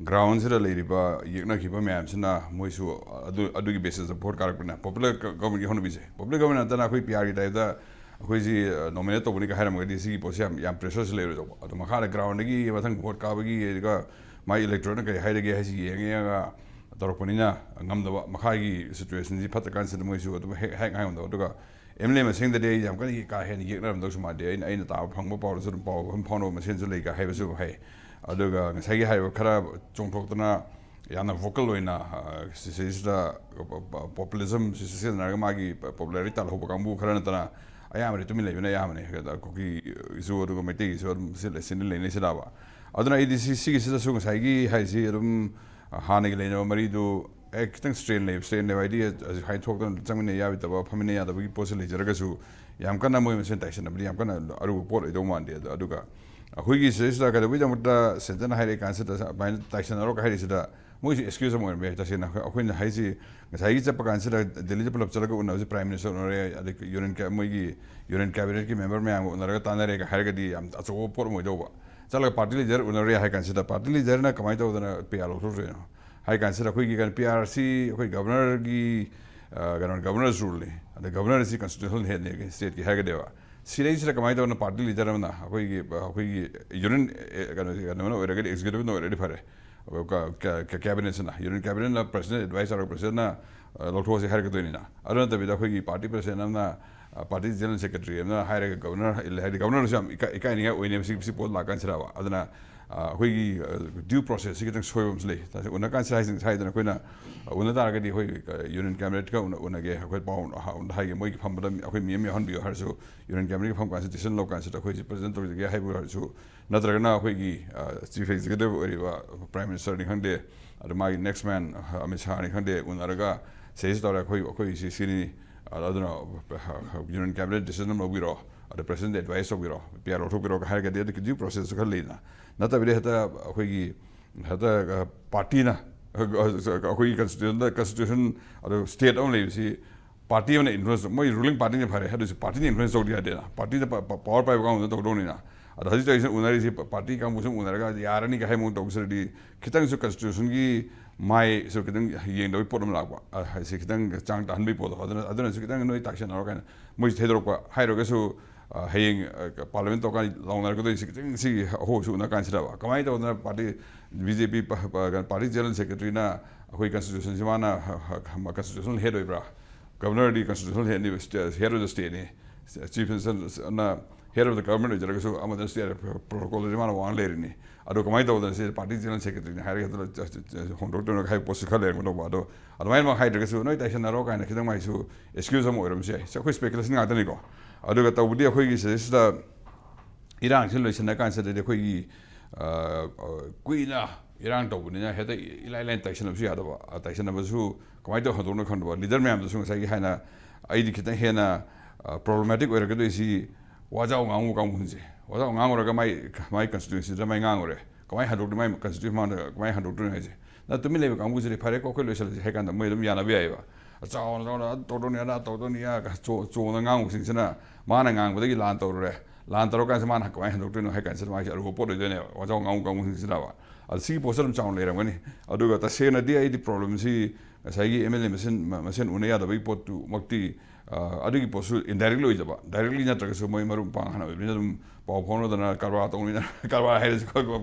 ꯒ꯭ꯔꯥꯎꯟꯁꯤꯗ ꯂꯩꯔꯤꯕ ꯌꯦꯛꯅꯈꯤꯕ ꯃꯌꯥꯝꯁꯤꯅ ꯃꯣꯏꯁꯨ ꯑꯗꯨ, ꯑꯗꯨꯒꯤ ꯕꯦꯁꯤꯁꯇ ꯚꯣꯠ ꯀꯥꯔꯛꯄꯅ ꯄꯣꯄꯨꯂꯔ ꯒꯚꯔꯟꯃꯦꯟꯒꯤ ꯍꯧꯅꯕꯤꯁꯦ꯫ ꯄꯣꯄꯨꯂꯔ ꯒꯚꯔꯟꯃꯦꯟ ꯅꯠꯇꯅ ꯑꯩꯈꯣꯏ ꯄꯤ ꯑꯥꯔꯒꯤ ꯇꯥꯏꯞꯇ ꯑꯩꯈꯣꯏꯁꯤ ꯅꯣꯃꯤꯅꯦꯠ ꯇꯧꯕꯅꯤꯒ ꯍꯥꯏꯔꯝꯃꯒꯗꯤ ꯁꯤꯒꯤ ꯄꯣꯠꯁꯤ ꯌꯥꯝ, ꯌꯥꯝ ꯄ꯭ꯔꯦꯁꯔꯁꯤ ꯂꯩꯔꯣꯏꯗꯧꯕ꯫ ꯑꯗꯣ ꯃꯈꯥꯗ ꯒ꯭ꯔꯥꯎꯟꯗꯒꯤ ꯃꯊꯪ ꯚꯣꯠ ꯀꯥꯕꯒꯤ, ꯑꯗꯨꯒ ꯃꯥꯒꯤ ꯏꯂꯦꯛꯇꯣꯔꯦꯠꯅ ꯀꯔꯤ ꯍꯥꯏꯔꯒꯦ ꯍꯥꯏꯁꯤ ꯌꯦꯡꯉ ꯌꯦꯡꯉꯒ ꯇꯧꯔꯛꯄꯅꯤꯅ ꯉꯝꯗꯕ, ꯃꯈꯥꯒꯤ ꯁꯤꯆꯨꯋꯦꯁꯟꯁꯤ ꯐꯠꯇ꯭ꯔꯀꯥꯟꯁꯤꯗ ꯃꯣꯏꯁꯨ ꯑꯗꯨꯝ ꯍꯦꯛ, ꯍꯦꯛ ꯉꯥꯏꯉꯝꯗꯕ꯫ ꯑꯗꯨꯒ ꯑꯦꯝ ꯑꯦꯜ ꯑꯦ ꯃꯁꯤꯡꯗꯗꯤ ꯑꯩ ꯌꯥꯝ ꯀꯟꯅ ꯀꯥ ꯍꯦꯟꯅ ꯌꯦꯛꯅꯔꯝꯗꯧꯁꯨ ꯃꯥꯟꯗꯦ꯫ ꯑꯩꯅ, ꯑꯩꯅ ꯇꯥꯕ ꯐꯪꯕ ꯄꯥꯎꯗꯁꯨ ꯑꯗꯨꯝ ꯄꯥꯎ ꯑꯗꯨꯝ ꯐꯥꯎꯅꯕ ꯃꯁꯦꯟꯁꯨ ꯂꯩ ꯀꯥꯏ ꯍꯥꯏꯕꯁꯨ ꯍꯥꯏ꯫ ꯑꯗꯨꯒ ꯉꯁꯥꯏꯒꯤ ꯍꯥꯏꯔꯤꯕ ꯈꯔ ꯆꯣꯡꯊꯣꯛꯇꯅ ꯌꯥꯝꯅ ꯚꯣꯀꯜ ꯑꯣꯏꯅ, ꯑ, ꯁꯤꯁꯤꯗ ꯄꯣꯄꯨꯂꯤꯖꯝ ꯁꯤꯖꯤꯟꯅꯔꯒ ꯃꯥꯒꯤ ꯄꯣꯄꯨꯂꯔꯤꯇꯤ ꯇꯥꯜꯍꯧꯕ ꯀꯥꯡꯕꯨ ꯈꯔ ꯅꯠꯇꯅ ꯑꯌꯥꯝꯕꯗꯤ ꯇꯨꯃꯤꯟ ꯂꯩꯕꯅ ꯑꯌꯥꯝꯕꯅꯦ꯫ ꯑꯗ ꯀꯨꯀꯤꯁꯨ ꯑꯗꯨꯒ ꯃꯩꯇꯩꯒꯤꯁꯨ ꯑꯗꯨꯝ ꯁꯤ ꯂꯩ, ꯁꯤꯟꯗꯤ ꯂꯩꯅꯩꯁꯤꯗꯕ꯫ ꯑꯗꯨꯅ ꯑꯩꯗꯤ ꯁꯤ, ꯁꯤꯒꯤꯁꯤꯗꯁꯨ ꯉꯁꯥꯏꯒꯤ ꯍꯥꯏꯔꯤꯁꯤ ꯑꯗꯨꯝ ꯍꯥꯟꯅꯒꯤ ꯂꯩꯅꯕ ꯃꯔꯤꯗꯨ ꯑꯦ, ꯈꯤꯇꯪ ꯁ꯭ꯇ꯭ꯔꯦꯟ ꯂꯩꯕ, ꯁ꯭ꯇ꯭ꯔꯦꯟ ꯂꯩꯕ ꯍꯥꯏꯗꯤ ꯍꯥꯏꯊꯣꯛꯇꯅ ꯆꯪꯃꯤꯟꯅ ꯌꯥꯗꯕ, ꯐꯝꯃꯤꯟꯅ ꯌꯥꯗꯕꯒꯤ ꯄꯣꯠꯁꯤ ꯂꯩꯖꯔꯒꯁꯨ ꯌꯥꯝ ꯀꯟꯅ ꯃꯣꯏ ꯃꯁꯦꯟ ꯇꯥꯏꯁꯤꯟꯅꯕꯗꯤ ꯌꯥꯝ ꯀꯟꯅ ꯑꯔꯨꯕ ꯄꯣꯠ ꯑꯣꯏꯗꯧ ꯃꯥꯟꯗꯦ꯫ ꯑꯗꯣ, ꯑꯗꯨꯒ ꯑꯩꯈꯣꯏꯒꯤ ꯁꯤꯗꯩꯁꯤꯗ ꯀꯩꯗꯧꯕꯒꯤꯗꯃꯛꯇ ꯁꯦꯟꯇꯔꯅ ꯍꯥꯏꯔꯛꯏ ꯀꯥꯟꯁꯤꯗ ꯑꯗꯨꯃꯥꯏꯅ ꯇꯥꯏꯁꯤꯟꯅꯔꯣ ꯍꯥꯏꯔꯤꯁꯤꯗ ꯃꯣꯏꯁꯨ ꯑꯦꯛꯁꯀ꯭ꯌꯨꯁ ꯑꯃ ꯑꯣꯏꯔꯝꯕ ꯌꯥꯏ꯫ ꯇꯁꯦꯡꯅ ꯑꯩꯈꯣꯏ, ꯑꯩꯈꯣꯏꯅ ꯍꯥꯏꯁꯤ ꯉꯁꯥꯏꯒꯤ ꯆꯠꯄ ꯀꯥꯟꯁꯤꯗ ꯗꯤꯜꯂꯤꯗ ꯄꯨꯂꯞ ꯆꯠꯂꯒ ꯎꯅꯕꯁꯤ ꯄ꯭ꯔꯥꯏꯝ ꯃꯤꯅꯤꯁꯇꯔ ꯎꯅꯔꯦ, ꯑꯗꯩ ꯌꯨꯅꯤꯌꯟ ꯀꯦ-, ꯃꯣꯏꯒꯤ ꯌꯨꯅꯤꯌꯟ ꯀꯦꯕꯤꯅꯦꯠꯀꯤ ꯃꯦꯝꯕꯔ ꯃꯌꯥꯝꯒ ꯎꯅꯔꯒ ꯇꯥꯟꯅꯔꯦꯒ ꯍꯥꯏꯔꯒꯗꯤ ꯌꯥꯝ ꯑꯆꯧꯕ ꯄꯣꯠ ꯑꯃ ꯑꯣꯏꯗꯧꯕ꯫ ꯆꯠꯂꯒ ꯄꯥꯔꯇꯤ ꯂꯤꯗꯔ ꯎꯅꯔꯦ ꯍꯥꯏ ꯀꯥꯟꯁꯤꯗ ꯄꯥꯔꯇꯤ ꯂꯤꯗꯔꯅ ꯀꯃꯥꯏꯅ ꯇꯧꯗꯅ ꯄꯤ ꯑꯥꯔ ꯂꯧꯊꯣꯛꯇꯣꯏꯅꯣ ꯍꯥꯏ ꯀꯥꯟꯁꯤꯗ ꯑꯩꯈꯣꯏꯒꯤ ꯀꯩꯅꯣ ꯄꯤ ꯑꯥꯔꯁꯤ ꯑꯩꯈꯣꯏ ꯒꯕꯔꯅꯔꯒꯤ, ꯑ, ꯀꯩꯅꯣ ꯒꯕꯔꯅꯔꯁ ꯔꯨꯜꯅꯤ꯫ ꯑꯗ ꯒꯕꯔꯅꯔꯁꯤ ꯀꯟꯁꯇꯤꯇ꯭ꯌꯨꯁꯅꯦꯜ ꯍꯦꯠꯅꯦ ꯁ꯭ꯇꯦꯠꯀꯤ ꯍꯥꯏꯔꯒꯗꯤꯕ꯫ ꯁꯤꯗꯩꯁꯤꯗ ꯀꯃꯥꯏꯅ ꯇꯧꯗꯅ ꯄꯥꯔꯇꯤ ꯂꯤꯗꯔ ꯑꯃꯅ ꯑꯩꯈꯣꯏꯒꯤ, ꯑꯩꯈꯣꯏꯒꯤ ꯌꯨꯅꯤꯌꯟ, ꯑꯦ, ꯀꯩꯅꯣ, ꯀꯩꯅꯣꯅ ꯑꯣꯏꯔꯒꯗꯤ, ꯑꯦꯛꯖꯤꯀ꯭ꯌꯨꯇꯤꯚꯅ ꯑꯣꯏꯔꯒꯗꯤ ꯐꯔꯦ꯫ ꯀꯦꯕꯤꯅꯦꯠꯁꯤꯅ, ꯌꯨꯅꯤꯌꯟ ꯀꯦꯕꯤꯅꯦꯠꯅ ꯄ꯭ꯔꯁꯤꯗꯦꯟ ꯑꯦꯗꯚꯥꯏꯁ ꯇꯧꯔꯒ ꯄ꯭ꯔꯁꯤꯗꯦꯟꯅ ꯂꯧꯊꯣꯛꯑꯁꯤ ꯍꯥꯏꯔꯛꯀꯗꯣꯏꯅꯤꯅ꯫ ꯑꯗꯨ ꯅꯠꯇꯕꯤꯗ ꯑꯩꯈꯣꯏꯒꯤ ꯄꯥꯔꯇꯤ ꯄ꯭ꯔꯁꯤꯗꯦꯟ ꯑꯃꯅ, ꯄꯥꯔꯇꯤ ꯖꯦꯅꯔꯦꯜ ꯁꯦꯀ꯭ꯔꯦꯇꯔꯤ ꯑꯃꯅ ꯍꯥꯏꯔꯒ ꯒꯕꯔꯅꯔ ꯏꯜꯂꯦ ꯍꯥꯏꯔꯗꯤ ꯒꯕꯔꯅꯔꯁꯨ ꯌꯥꯝ ꯏꯀꯥꯏ ꯏꯀꯥꯏꯅꯤꯡꯉꯥꯏ ꯑꯣꯏꯅꯦꯕ ꯁꯤ ꯁꯤ ꯄꯣꯠ ꯂꯥꯛꯀꯥꯟꯁꯤꯗ꯫ ꯑꯗꯨꯅ ꯑꯩꯈꯣꯏꯒꯤ ꯗ꯭ꯌꯨ ꯄ꯭ꯔꯣꯁꯦꯁꯁꯤ ꯈꯤꯇꯪ ꯁꯣꯏꯕ ꯑꯃꯁꯨ ꯂꯩ꯫ ꯎꯅ ꯀꯥꯟꯁꯤꯗ ꯍꯥꯏꯁꯤꯡ ꯍꯥꯏꯗꯅ ꯑꯩꯈꯣꯏꯅ ꯎꯅ ꯇꯥꯔꯒꯗꯤ ꯑꯩꯈꯣꯏ ꯌꯨꯅꯤꯌꯟ ꯀꯦꯕꯤꯅꯦꯠꯀ ꯎꯅꯒꯦ, ꯑꯩꯈꯣꯏ ꯄꯥꯎ ꯍꯥꯏꯒꯦ, ꯃꯣꯏꯒꯤ ꯐꯝꯕꯗ ꯑꯩꯈꯣꯏ ꯃꯤ ꯑꯃ ꯌꯥꯎꯍꯟꯕꯤꯌꯨ ꯍꯥꯏꯔꯁꯨ, ꯌꯨꯅꯤꯌꯟ ꯀꯦꯕꯤꯅꯦꯠꯀꯤ ꯐꯝ ꯀꯥꯟꯁꯤꯗ ꯗꯤꯁꯤꯖꯟ ꯂꯧ ꯀꯥꯟꯁꯤꯗ ꯑꯩꯈꯣꯏꯁꯤ ꯄ꯭ꯔꯖꯦꯟ ꯇꯧꯖꯒꯦ ꯍꯥꯏꯕ ꯑꯣꯏꯔꯁꯨ, ꯅꯠꯇ꯭ꯔꯒꯅ ꯑꯩꯈꯣꯏꯒꯤ ꯆꯤꯐ ꯑꯦꯛꯖꯤꯀ꯭ꯌꯨꯇꯤꯚ ꯑꯣꯏꯔꯤꯕ ꯄ꯭ꯔꯥꯏꯝ ꯃꯤꯅꯤꯁꯇꯔꯅꯤ ꯈꯪꯗꯦ, ꯑꯗ ꯃꯥꯒꯤ ꯅꯦꯛꯁ ꯃꯦꯟ ꯑꯃꯤꯠ ꯁꯥꯍꯅꯤ ꯈꯪꯗꯦ, ꯎꯅꯔꯒ ꯁꯤꯗꯩꯁꯤ ꯇꯧꯔꯦ, ꯑꯩꯈꯣꯏ ꯑꯩꯈꯣꯏꯁꯤ ꯁꯤꯅꯤ, ꯑꯗꯨꯅ ꯌꯨꯅꯤꯌꯟ ꯀꯦꯕꯤꯅꯦꯠ ꯗꯤꯁꯤꯖꯟ ꯑꯃ ꯂꯧꯕꯤꯔꯣ, ꯑꯗ ꯄ꯭ꯔꯁꯤꯗꯦꯟ ꯑꯦꯗꯚꯥꯏꯁ ꯇꯧꯕꯤꯔꯣ, ꯄꯤ ꯑꯥꯔ ꯂꯧꯊꯣꯛꯄꯤꯔꯣ ꯍꯥꯏꯔꯒꯗꯤ ꯑꯗꯨꯒꯤ ꯗ꯭ꯌꯨ ꯄ꯭ꯔꯣꯁꯦꯁꯁꯨ ꯈꯔ ꯂꯩꯗꯅ꯫ ꯅꯠꯇꯕꯤꯗ ꯍꯦꯛꯇ ꯑꯩꯈꯣꯏꯒꯤ ꯍꯦꯛꯇ ꯄꯥꯔꯇꯤꯅ ꯑꯩꯈꯣꯏꯒꯤ ꯀꯟꯁꯇꯤꯇ꯭ꯌꯨꯁꯟꯗ, ꯀꯟꯁꯇꯤꯇ꯭ꯌꯨꯁꯟ, ꯑꯗꯨ ꯁ꯭ꯇꯦꯠ ꯑꯃ ꯂꯩꯕꯁꯤ ꯄꯥꯔꯇꯤ ꯑꯃꯅ ꯏꯟꯐ꯭ꯂꯨꯌꯦꯟꯁ, ꯃꯣꯏ ꯔꯨꯂꯤꯡ ꯄꯥꯔꯇꯤꯅ ꯐꯔꯦ, ꯑꯗꯨꯁꯨ ꯄꯥꯔꯇꯤꯅ ꯏꯟꯐ꯭ꯂꯨꯌꯦꯟꯁ ꯇꯧꯗ ꯌꯥꯗꯦꯅ, ꯄꯥꯔꯇꯤꯗ ꯄꯥꯋꯔ ꯄꯥꯏꯕ ꯀꯥꯡꯕꯨꯗꯨꯅ ꯇꯧꯗꯧꯅꯤꯅ꯫ ꯑꯗꯣ ꯍꯧꯖꯤꯛ ꯇꯧꯔꯤꯁꯤꯅ ꯎꯅꯔꯤꯁꯤ ꯄꯥꯔꯇꯤ ꯀꯥꯡꯕꯨꯁꯨ ꯎꯅꯔꯒ ꯌꯥꯔꯅꯤ ꯀꯥꯏ ꯍꯥꯏꯕ ꯃꯑꯣꯡ ꯇꯧꯕꯁꯤꯗꯤ ꯈꯤꯇꯪꯁꯨ ꯀꯟꯁꯇꯤꯇ꯭ꯌꯨꯁꯟꯒꯤ ꯃꯥꯏꯁꯨ ꯈꯤꯇꯪ ꯌꯦꯡꯗꯕꯒꯤ ꯄꯣꯠ ꯑꯃ ꯂꯥꯛꯄ꯫ ꯑ, ꯍꯥꯏꯁꯤ ꯈꯤꯇꯪ ꯆꯥꯡ ꯇꯥꯍꯟꯕꯒꯤ ꯄꯣꯠꯇꯣ, ꯑꯗꯨꯅ, ꯑꯗꯨꯅꯁꯨ ꯈꯤꯇꯪ ꯅꯣꯏ ꯇꯥꯛꯁꯤꯟꯅꯔꯣ ꯀꯥꯏꯅ ꯃꯣꯏꯁꯨ ꯊꯩꯗꯣꯔꯛꯄ ꯍꯥꯏꯔꯒꯁꯨ, ꯑ, ꯍꯌꯦꯡ, ꯑ, ꯄꯥꯔꯂꯤꯌꯥꯃꯦꯟ ꯇꯧꯔꯀꯥꯟꯗ ꯂꯥꯎꯅꯔꯛꯀꯗꯣꯏꯁꯤ ꯈꯤꯇꯪ ꯁꯤꯒꯤ ꯑꯍꯣꯕꯁꯨ ꯎꯅ ꯀꯥꯟꯁꯤꯗ ꯀꯃꯥꯏꯅ ꯇꯧꯗꯅ party, B J P party general ꯁꯦꯀ꯭ꯔꯦꯇꯔꯤꯅ ꯑꯩꯈꯣꯏ ꯀꯟꯁꯇꯤꯇ꯭ꯌꯨꯁꯟꯁꯤ ꯃꯥꯅ ꯀꯟꯁꯇꯤꯇ꯭ꯌꯨꯁꯅꯦꯜ ꯍꯦꯗ ꯑꯣꯏꯕ꯭ꯔꯥ? ꯒꯕꯔꯅꯔꯗꯤ ꯀꯟꯁꯇꯤꯇ꯭ꯌꯨꯁꯅꯦꯜ ꯍꯦꯗꯅꯤ, ꯍꯦꯗ ꯑꯣꯐ ꯗ ꯁ꯭ꯇꯦꯠꯅꯤ꯫ ꯆꯤꯐ ꯃꯤꯅꯤꯁꯇꯔꯅ ꯍꯦꯗ ꯑꯣꯐ ꯗ ꯒꯕꯔꯃꯦꯟ ꯑꯣꯏꯖꯔꯒꯁꯨ ꯑꯃꯗꯅ ꯁ꯭ꯇꯦꯠ ꯄ꯭ꯔꯣꯇꯣꯀꯣꯜꯗꯗꯤ ꯃꯥꯅ ꯋꯥꯡꯅ ꯂꯩꯔꯤꯅꯤ꯫ ꯑꯗꯣ ꯀꯃꯥꯏꯅ ꯇꯧꯗꯅ ꯁꯤ ꯄꯥꯔꯇꯤ ꯖꯦꯅꯔꯦꯜ ꯁꯦꯀ꯭ꯔꯦꯇꯔꯤꯅꯤ ꯍꯥꯏꯔꯒ ꯍꯣꯡꯗꯣꯛꯇꯣꯏꯅꯣ ꯍꯥꯏꯕ ꯄꯣꯠꯁꯨ ꯈꯔ ꯂꯩꯔꯝꯒꯗꯧꯕ꯫ ꯑꯗꯣ ꯑꯗꯨꯃꯥꯏꯅꯃꯛ ꯍꯥꯏꯗ꯭ꯔꯒꯁꯨ ꯅꯣꯏ ꯇꯥꯏꯁꯟꯅꯔꯣ ꯀꯥꯏꯅ ꯈꯤꯇꯪ ꯃꯥꯏꯁꯨ ꯑꯦꯛꯁꯀ꯭ꯌꯨꯁ ꯑꯃ ꯑꯣꯏꯔꯝꯕꯁꯨ ꯌꯥꯏ꯫ ꯁꯤ ꯑꯩꯈꯣꯏ ꯁ꯭ꯄꯦꯀꯨꯂꯦꯁꯟ ꯉꯥꯛꯇꯅꯤꯀꯣ꯫ ꯑꯗꯨꯒ ꯇꯧꯕꯗꯤ ꯑꯩꯈꯣꯏꯒꯤ ꯁꯤꯗꯩꯁꯤꯗ ꯏꯔꯥꯡꯁꯤ ꯂꯣꯏꯁꯤꯟꯅ ꯀꯥꯟꯁꯤꯗꯗꯤ ꯑꯩꯈꯣꯏꯒꯤ, ꯑ, ꯑ, ꯀꯨꯏꯅ ꯏꯔꯥꯡ ꯇꯧꯕꯅꯤꯅ ꯍꯦꯛꯇ ꯏꯂꯥꯏ ꯂꯥꯏꯅ ꯇꯥꯏꯁꯟꯅꯕꯁꯨ ꯌꯥꯗꯕ꯫ ꯑ, ꯇꯥꯏꯁꯟꯅꯕꯁꯨ ꯀꯃꯥꯏꯅ ꯇꯧꯔ ꯍꯟꯗꯣꯛꯅ ꯈꯪꯗꯕ꯫ ꯂꯤꯗꯔ ꯃꯌꯥꯝꯗꯁꯨ ꯉꯁꯥꯏꯒꯤ ꯍꯥꯏꯅ ꯑꯩꯗꯤ ꯈꯤꯇꯪ ꯍꯦꯟꯅ, ꯑ, ꯄ꯭ꯔꯣꯕ꯭ꯂꯦꯃꯦꯇꯤꯛ ꯑꯣꯏꯔꯛꯀꯗꯣꯏꯁꯤ ꯋꯥꯖꯥꯎ ꯉꯥꯡꯕ ꯀꯥꯡꯕꯨꯁꯦ꯫ ꯋꯥꯖꯥꯎ ꯉꯥꯡꯉꯨꯔꯒ ꯃꯥꯏ, ꯃꯥꯏ ꯀꯟꯁꯇꯤꯇ꯭ꯌꯨꯟꯁꯤꯗ ꯃꯥꯏ ꯉꯥꯡꯉꯨꯔꯦ꯫ ꯀꯃꯥꯏꯅ ꯍꯟꯗꯣꯛꯇꯣꯏꯅꯣ? ꯃꯥꯏ ꯀꯟꯁꯇꯤꯇ꯭ꯌꯨꯟꯁꯤ ꯃꯥꯡꯗ ꯀꯃꯥꯏꯅ ꯍꯟꯗꯣꯛꯇꯣꯏꯅꯣ ꯍꯥꯏꯁꯦ꯫ ꯅ ꯇꯨꯃꯤꯟ ꯂꯩꯕ ꯀꯥꯡꯕꯨꯁꯤꯗꯤ ꯐꯔꯦꯀꯣ, ꯑꯩꯈꯣꯏ ꯂꯣꯏꯁꯤꯜꯂꯁꯤ ꯍꯥꯏ ꯀꯥꯟꯗ ꯃꯣꯏ ꯑꯗꯨꯝ ꯌꯥꯅꯕ ꯌꯥꯏꯑꯕ꯫ ꯆꯥꯎꯅ ꯆꯥꯎꯅ ꯑꯗꯨ ꯇꯧꯗꯧꯅꯤ, ꯑꯗꯥ ꯇꯧꯗꯧꯅꯤ, ꯆꯣ-, ꯆꯣꯡꯅ ꯉꯥꯡꯕꯁꯤꯡꯁꯤꯅ ꯃꯥꯅ ꯉꯥꯡꯕꯗꯒꯤ ꯂꯥꯟ ꯇꯧꯔꯨꯔꯦ꯫ ꯂꯥꯟ ꯇꯧꯔꯀꯥꯟꯁꯤꯗ ꯃꯥꯅ ꯀꯃꯥꯏꯅ ꯍꯟꯗꯣꯛꯇꯣꯏꯅꯣ ꯍꯥꯏ ꯀꯥꯟꯁꯤꯗ ꯃꯥꯒꯤ ꯑꯔꯨꯕ ꯄꯣꯠ ꯑꯣꯏꯗꯣꯏꯅꯦꯕ, ꯋꯥꯖꯥꯎ ꯉꯥꯡꯕ ꯀꯥꯡꯕꯨꯁꯤꯡꯁꯤꯅꯕ꯫ ꯑꯗ ꯁꯤꯒꯤ ꯄꯣꯠꯁꯦ ꯑꯗꯨꯝ ꯆꯥꯎꯅ ꯂꯩꯔꯝꯒꯅꯤ꯫ ꯑꯗꯨꯒ ꯇꯁꯦꯡꯅꯗꯤ ꯑꯩꯗꯤ ꯄ꯭ꯔꯣꯕ꯭ꯂꯦꯝꯁꯤ ꯉꯁꯥꯏꯒꯤ ꯑꯦꯝ ꯑꯦꯜ ꯑꯦ ꯃꯁꯦꯟ, ꯃ-, ꯃꯁꯦꯟ ꯎꯅ ꯌꯥꯗꯕꯒꯤ ꯄꯣꯠꯇꯨꯃꯛꯇꯤ, ꯑ, ꯑꯗꯨꯒꯤ ꯄꯣꯠꯁꯨ ꯏꯟꯗꯥꯏꯔꯦꯛꯂꯤ ꯑꯣꯏꯖꯕ, ꯗꯥꯏꯔꯦꯛꯂꯤ ꯅꯠꯇ꯭ꯔꯒꯁꯨ ꯃꯣꯏ ꯃꯔꯨꯞ ꯃꯄꯥꯡ ꯍꯥꯟꯅ ꯑꯣꯏꯕꯅꯤꯅ ꯑꯗꯨꯝ ꯄꯥꯎ ꯐꯥꯎꯅꯗꯅ ꯀꯔꯕꯥꯔ ꯇꯧꯅꯤꯅ ꯀꯔꯕꯥꯔ ꯍꯥꯏꯔꯁꯨ